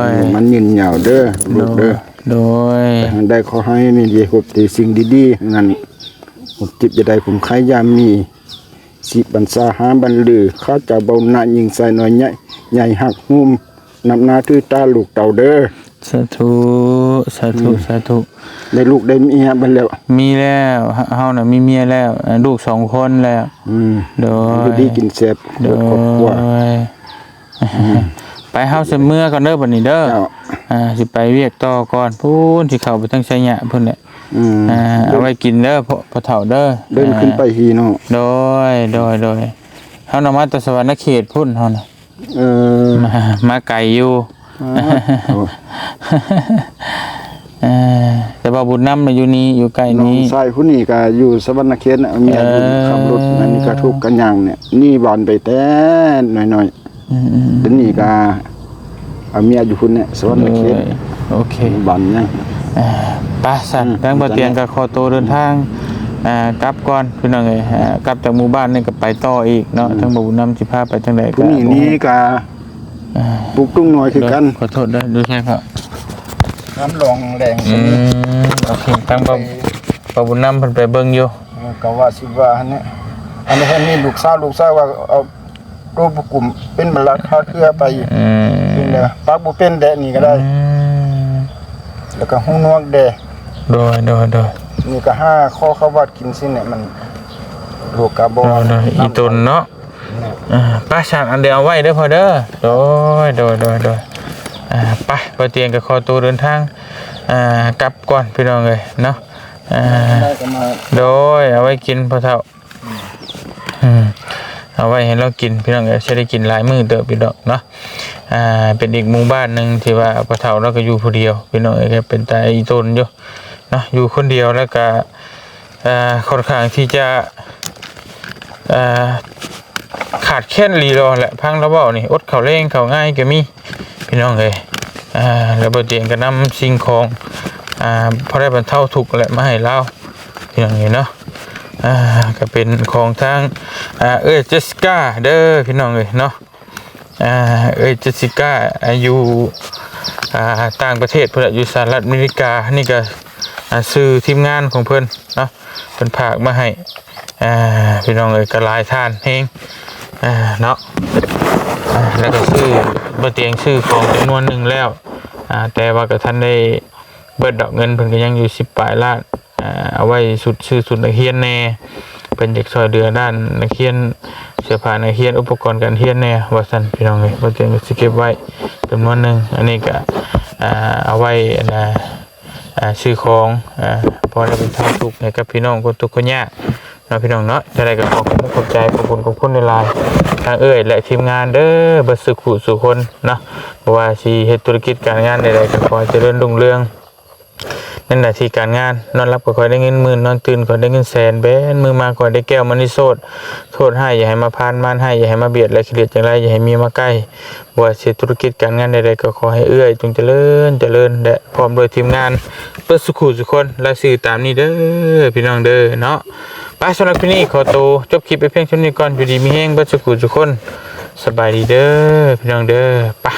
ຍ ໃຫ້ມັນຍືນຍາວເດີ ລູກເດີ ໂດຍ ໂດຍ ແຕ່ຫາກໄດ້ຂໍໃຫ້ມີດີພົບແຕ່ສິ່ງດີໆນັ້ນ ຄົນເຈັບຢ່າໄດ້ ຄົນໄຂ້ຢ່າມີ ສີບບັນຊາຫາບັນລື ຂ້າເຈົ້າເບົາໜ້າຍິງຊາຍນ້ອຍໃຫຍ່ ໃຫຍ່ຮັກໂຮມ ນັບໜ້າຖືຕາລູກເຕົ້າເດີ. ສາທຸ ສາທຸ ອືມ ສາທຸ. ໄດ້ລູກໄດ້ເມຍເບິດແລ້ວ? ມີແລ້ວ ເຮົາ ເຮົານະມີເມຍແລ້ວ ອາ ລູກສອງຄົນແລ້ວ. ອືມ ໂດຍ ຢູ່ດີກິນແຊບ ໂດຍ ຄອບຄົວ. ອືມ ໄປ ເຮົາຊິເມືອກ່ອນເດີບັດນີ້ເດີ. ເຈົ້າ ອ່າ ຊິໄປວຽກຕໍ່ກ່ອນ ພຸ້ນ ຊິເຂົ້າໄປທາງໄຊຍະພຸ້ນແຫຼະ. ອືມ ອ່າ ເດີນ ເອົາໄວ້ກິນເດີ ພໍ່ ພໍ່ເຖົ້າເດີ ເດີນຂຶ້ນໄປພີ້ເນາະ. ໂດຍ ໂດຍ ໂດຍ ເຮົານະມາແຕ່ສະຫວັນນະເຂດພຸ້ນ ເຮົານະ. ເອີ ມາ ມາໄກຢູ່. ອໍ ເອີ ແຕ່ວ່າບຸນນຳນະຢູ່ນີ້ ຢູ່ໃກ້ນີ້. ນ້ອງຊາຍຜູ້ນີ້ກໍຢູ່ສະຫວັນນະເຂດນະ ເມຍຢູ່ ເອີ ຂັບລົດ ອັນນີ້ກໍທຸກກັນຍ່າງນີ້ ນີ້ບ້ານໄປແຕ່ນ້ອຍໆ. ອືມໆ ດຽວນີ້ກໍເອົາເມຍຢູ່ພຸ້ນແຫຼະ ສະຫວັນນະເຂດ. ໂອເຄ ບ້ານຫຍັງ? ເອີ ໄປຊັ້ນ ອືມ ທາງບ່າວຕຽງກໍຂໍໂຕເດີນທາງ ອ່າ ກັບກ່ອນ ພີ່ນ້ອງເອີຍ. ອ່າ ກັບຈາກໝູ່ບ້ານນີ້ກໍໄປຕໍ່ອີກເນາະ. ອືມ ທາງບ່າວບຸນນຳຊິພາໄປທາງໃດກໍ ຜູ້ນີ້ນີ້ກໍ ອ່າ ປຸກຕຸງນ້ອຍຄືກັນ. ໂດຍ ຂໍໂທດເດີ ໂດຍໃຊ່ພໍ່ ນ້ຳຫຼອງແດງ. ອືມ ໂອເຄ ທາງບ່າວ ບ່າວບຸນນຳເພິ່ນໄປເບິ່ງຢູ່. ເອີ ກໍວ່າຊິວ່າຫັ້ນແຫຼະ ອັນນີ້ເພິ່ນມີລູກສາວ ລູກສາວວ່າເອົາໂຕຜູ້ກຸມເປັນບັນລັດຄາເຄືອໄປ. ອືມ ເປັນແລ້ວ ປາກບໍ່ເປັນແດະນີ້ກໍໄດ້. ອືມ ແລ້ວກໍຫູໜວກແດະ. ໂດຍ ໂດຍ ໂດຍ ນີ້ກໍຫາຂໍເຂົ້າວັດກິນຊີ້ແຫຼະ ມັນລູກກໍບໍ່ ໂດຍ ໂດຍ ອີ່ຕົນເນາະ. ອ່າ ໄປຊັ້ນ ອັນດຽວເອົາໄວ້ເດີພໍ່ເດີ. ໂດຍ ໂດຍ ໂດຍ ໂດຍ. ອ່າ ໄປ ບ່າວຕຽງກໍຂໍໂຕເດີນທາງ ອ່າ ກັບກ່ອນ ພີ່ນ້ອງເອີຍເນາະ. ອ່າ ໄດ້ກໍມາ ໂດຍ ເອົາໄວ້ກິນພໍ່ເຖົ້າ. ອືມ ເອົາໄວ້ໃຫ້ລາວກິນ ພີ່ນ້ອງເອີຍ ຊິໄດ້ກິນຫຼາຍມື້ເຕີບຢູ່ດອກເນາະ. ອ່າ ເປັນອີກໝູ່ບ້ານໜຶ່ງທີ່ວ່າພໍ່ເຖົ້າລາວກໍຢູ່ຜູ້ດຽວ ພີ່ນ້ອງເອີຍ ກໍເປັນຕາອີ່ຕົນຢູ່ເນາະ ຢູ່ຄົນດຽວ ແລ້ວກໍ ອ່າ ຂ້ອນຂ້າງທີ່ຈະ ອ່າ ຂາດແຄນອີ່ຫຼີແຫຼະ. ຟັງລາວເວົ້ານີ້ ອົດເຂົ້າແລງເຂົ້າງາຍກໍມີ ພີ່ນ້ອງເອີຍ. ອ່າ ແລ້ວບ່າວຕຽງກໍນຳສິ່ງຂອງ ອ່າ ພໍໄດ້ບັນເທົາທຸກແຫຼະ ມາໃຫ້ລາວ ພີ່ນ້ອງເອີຍເນາະ. ອ່າ ກໍເປັນຂອງທາງ ອ່າ ເອື້ອຍເຈສສິກາເດີ ພີ່ນ້ອງເອີຍເນາະ. ອ່າ ເອື້ອຍເຈສສິກາ ອ່າ ຢູ່ ອ່າ ຕ່າງປະເທດພຸ້ນແຫຼະ ຢູ່ສະຫະລັດອາເມລິກາ. ນີ້ກໍ ອ່າ ຊື່ທີມງານຂອງເພິ່ນເນາະ ເພິ່ນຝາກມາໃຫ້ ອ່າ ພີ່ນ້ອງເອີຍ ກໍຫຼາຍທ່ານແຮງ ອ່າ ເນາະ. ອ່າ ແລ້ວກໍຊື້ ບ່າວຕຽງຊື້ຂອງຈຳນວນໜຶ່ງແລ້ວ ອ່າ ແຕ່ວ່າກໍທັນໄດ້ເບິດດອກ ເງິນເພິ່ນກໍຍັງຢູ່ສິບປາຍລ້ານ. ອ່າ ເອົາໄວ້ຊຸດ ຊື້ຊຸດນັກຮຽນແດ່ ເພິ່ນຢາກຊ່ອຍເຫຼືອດ້ານນັກຮຽນ ເສື້ອຜ້ານັກຮຽນ ອຸປະກອນການຮຽນແດ່ວ່າຊັ້ນ ພີ່ນ້ອງເອີຍ. ບ່າວຕຽງກໍຊິເກັບໄວ້ຈຳນວນໜຶ່ງ ອັນນີ້ກໍ ອ່າ ເອົາໄວ້ ອັນນ່າ ອ່າ ຊື້ຂອງ ອ່າ ພໍໄດ້ບັນເທົາທຸກໃຫ້ກັບພີ່ນ້ອງຄົນທຸກຄົນຍາກເນາະ ພີ່ນ້ອງເນາະ. ຈັ່ງໃດກໍຂໍຂອບຄຸນຂອບໃຈ ຂອບຄຸນຂອບຄຸນຫຼາຍໆ ທັງເອື້ອຍ ແລະ ທີມງານເດີ ເບິດສູ່ຄູ່ສູ່ຄົນເນາະ. ບໍ່ວ່າຊິເຮັດທຸລະກິດການງານໃດໆ ກໍຂໍໃຫ້ຈະເລີນຮຸ່ງເຮືອງໃນໜ້າທີ່ການງານ. ນອນຫຼັບກໍຂໍໃຫ້ໄດ້ເງິນໝື່ນ ນອນຕື່ນຂໍໃຫ້ໄດ້ເງິນແສນ ແບນມືມາຂໍໃຫ້ໄດ້ແກ້ວມະນີໂຊດ. ໂທດຮ້າຍຢ່າໃຫ້ມາຜ່ານ ມານຮ້າຍຢ່າໃຫ້ມາບຽດ ແລະ ຂີ້ລຽດຈັ່ງໃດຢ່າໃຫ້ມີມາໃກ້. ບໍ່ວ່າຊິເຮັດທຸລະກິດການງານໃດໆ ກໍຂໍໃຫ້ເອື້ອຍຈົ່ງຈະເລີນ ຈະເລີນ ແລະ ພ້ອມດ້ວຍທີມງານເບິດສູ່ຄູ່ສູ່ຄົນ. ລາຍຊື່ຕາມນີ້ເດີ ພີ່ນ້ອງເດີເນາະ. ໄປ ສຳລັບຄລິບນີ້ຂໍໂຕຈົບຄລິບໄປພຽງເທົ່ານີ້ກ່ອນ. ຢູ່ດີມີແຮງເບິດສູ່ຄູ່ສູ່ຄົນ. ສະບາຍດີເດີ ພີ່ນ້ອງເດີ. ໄປ.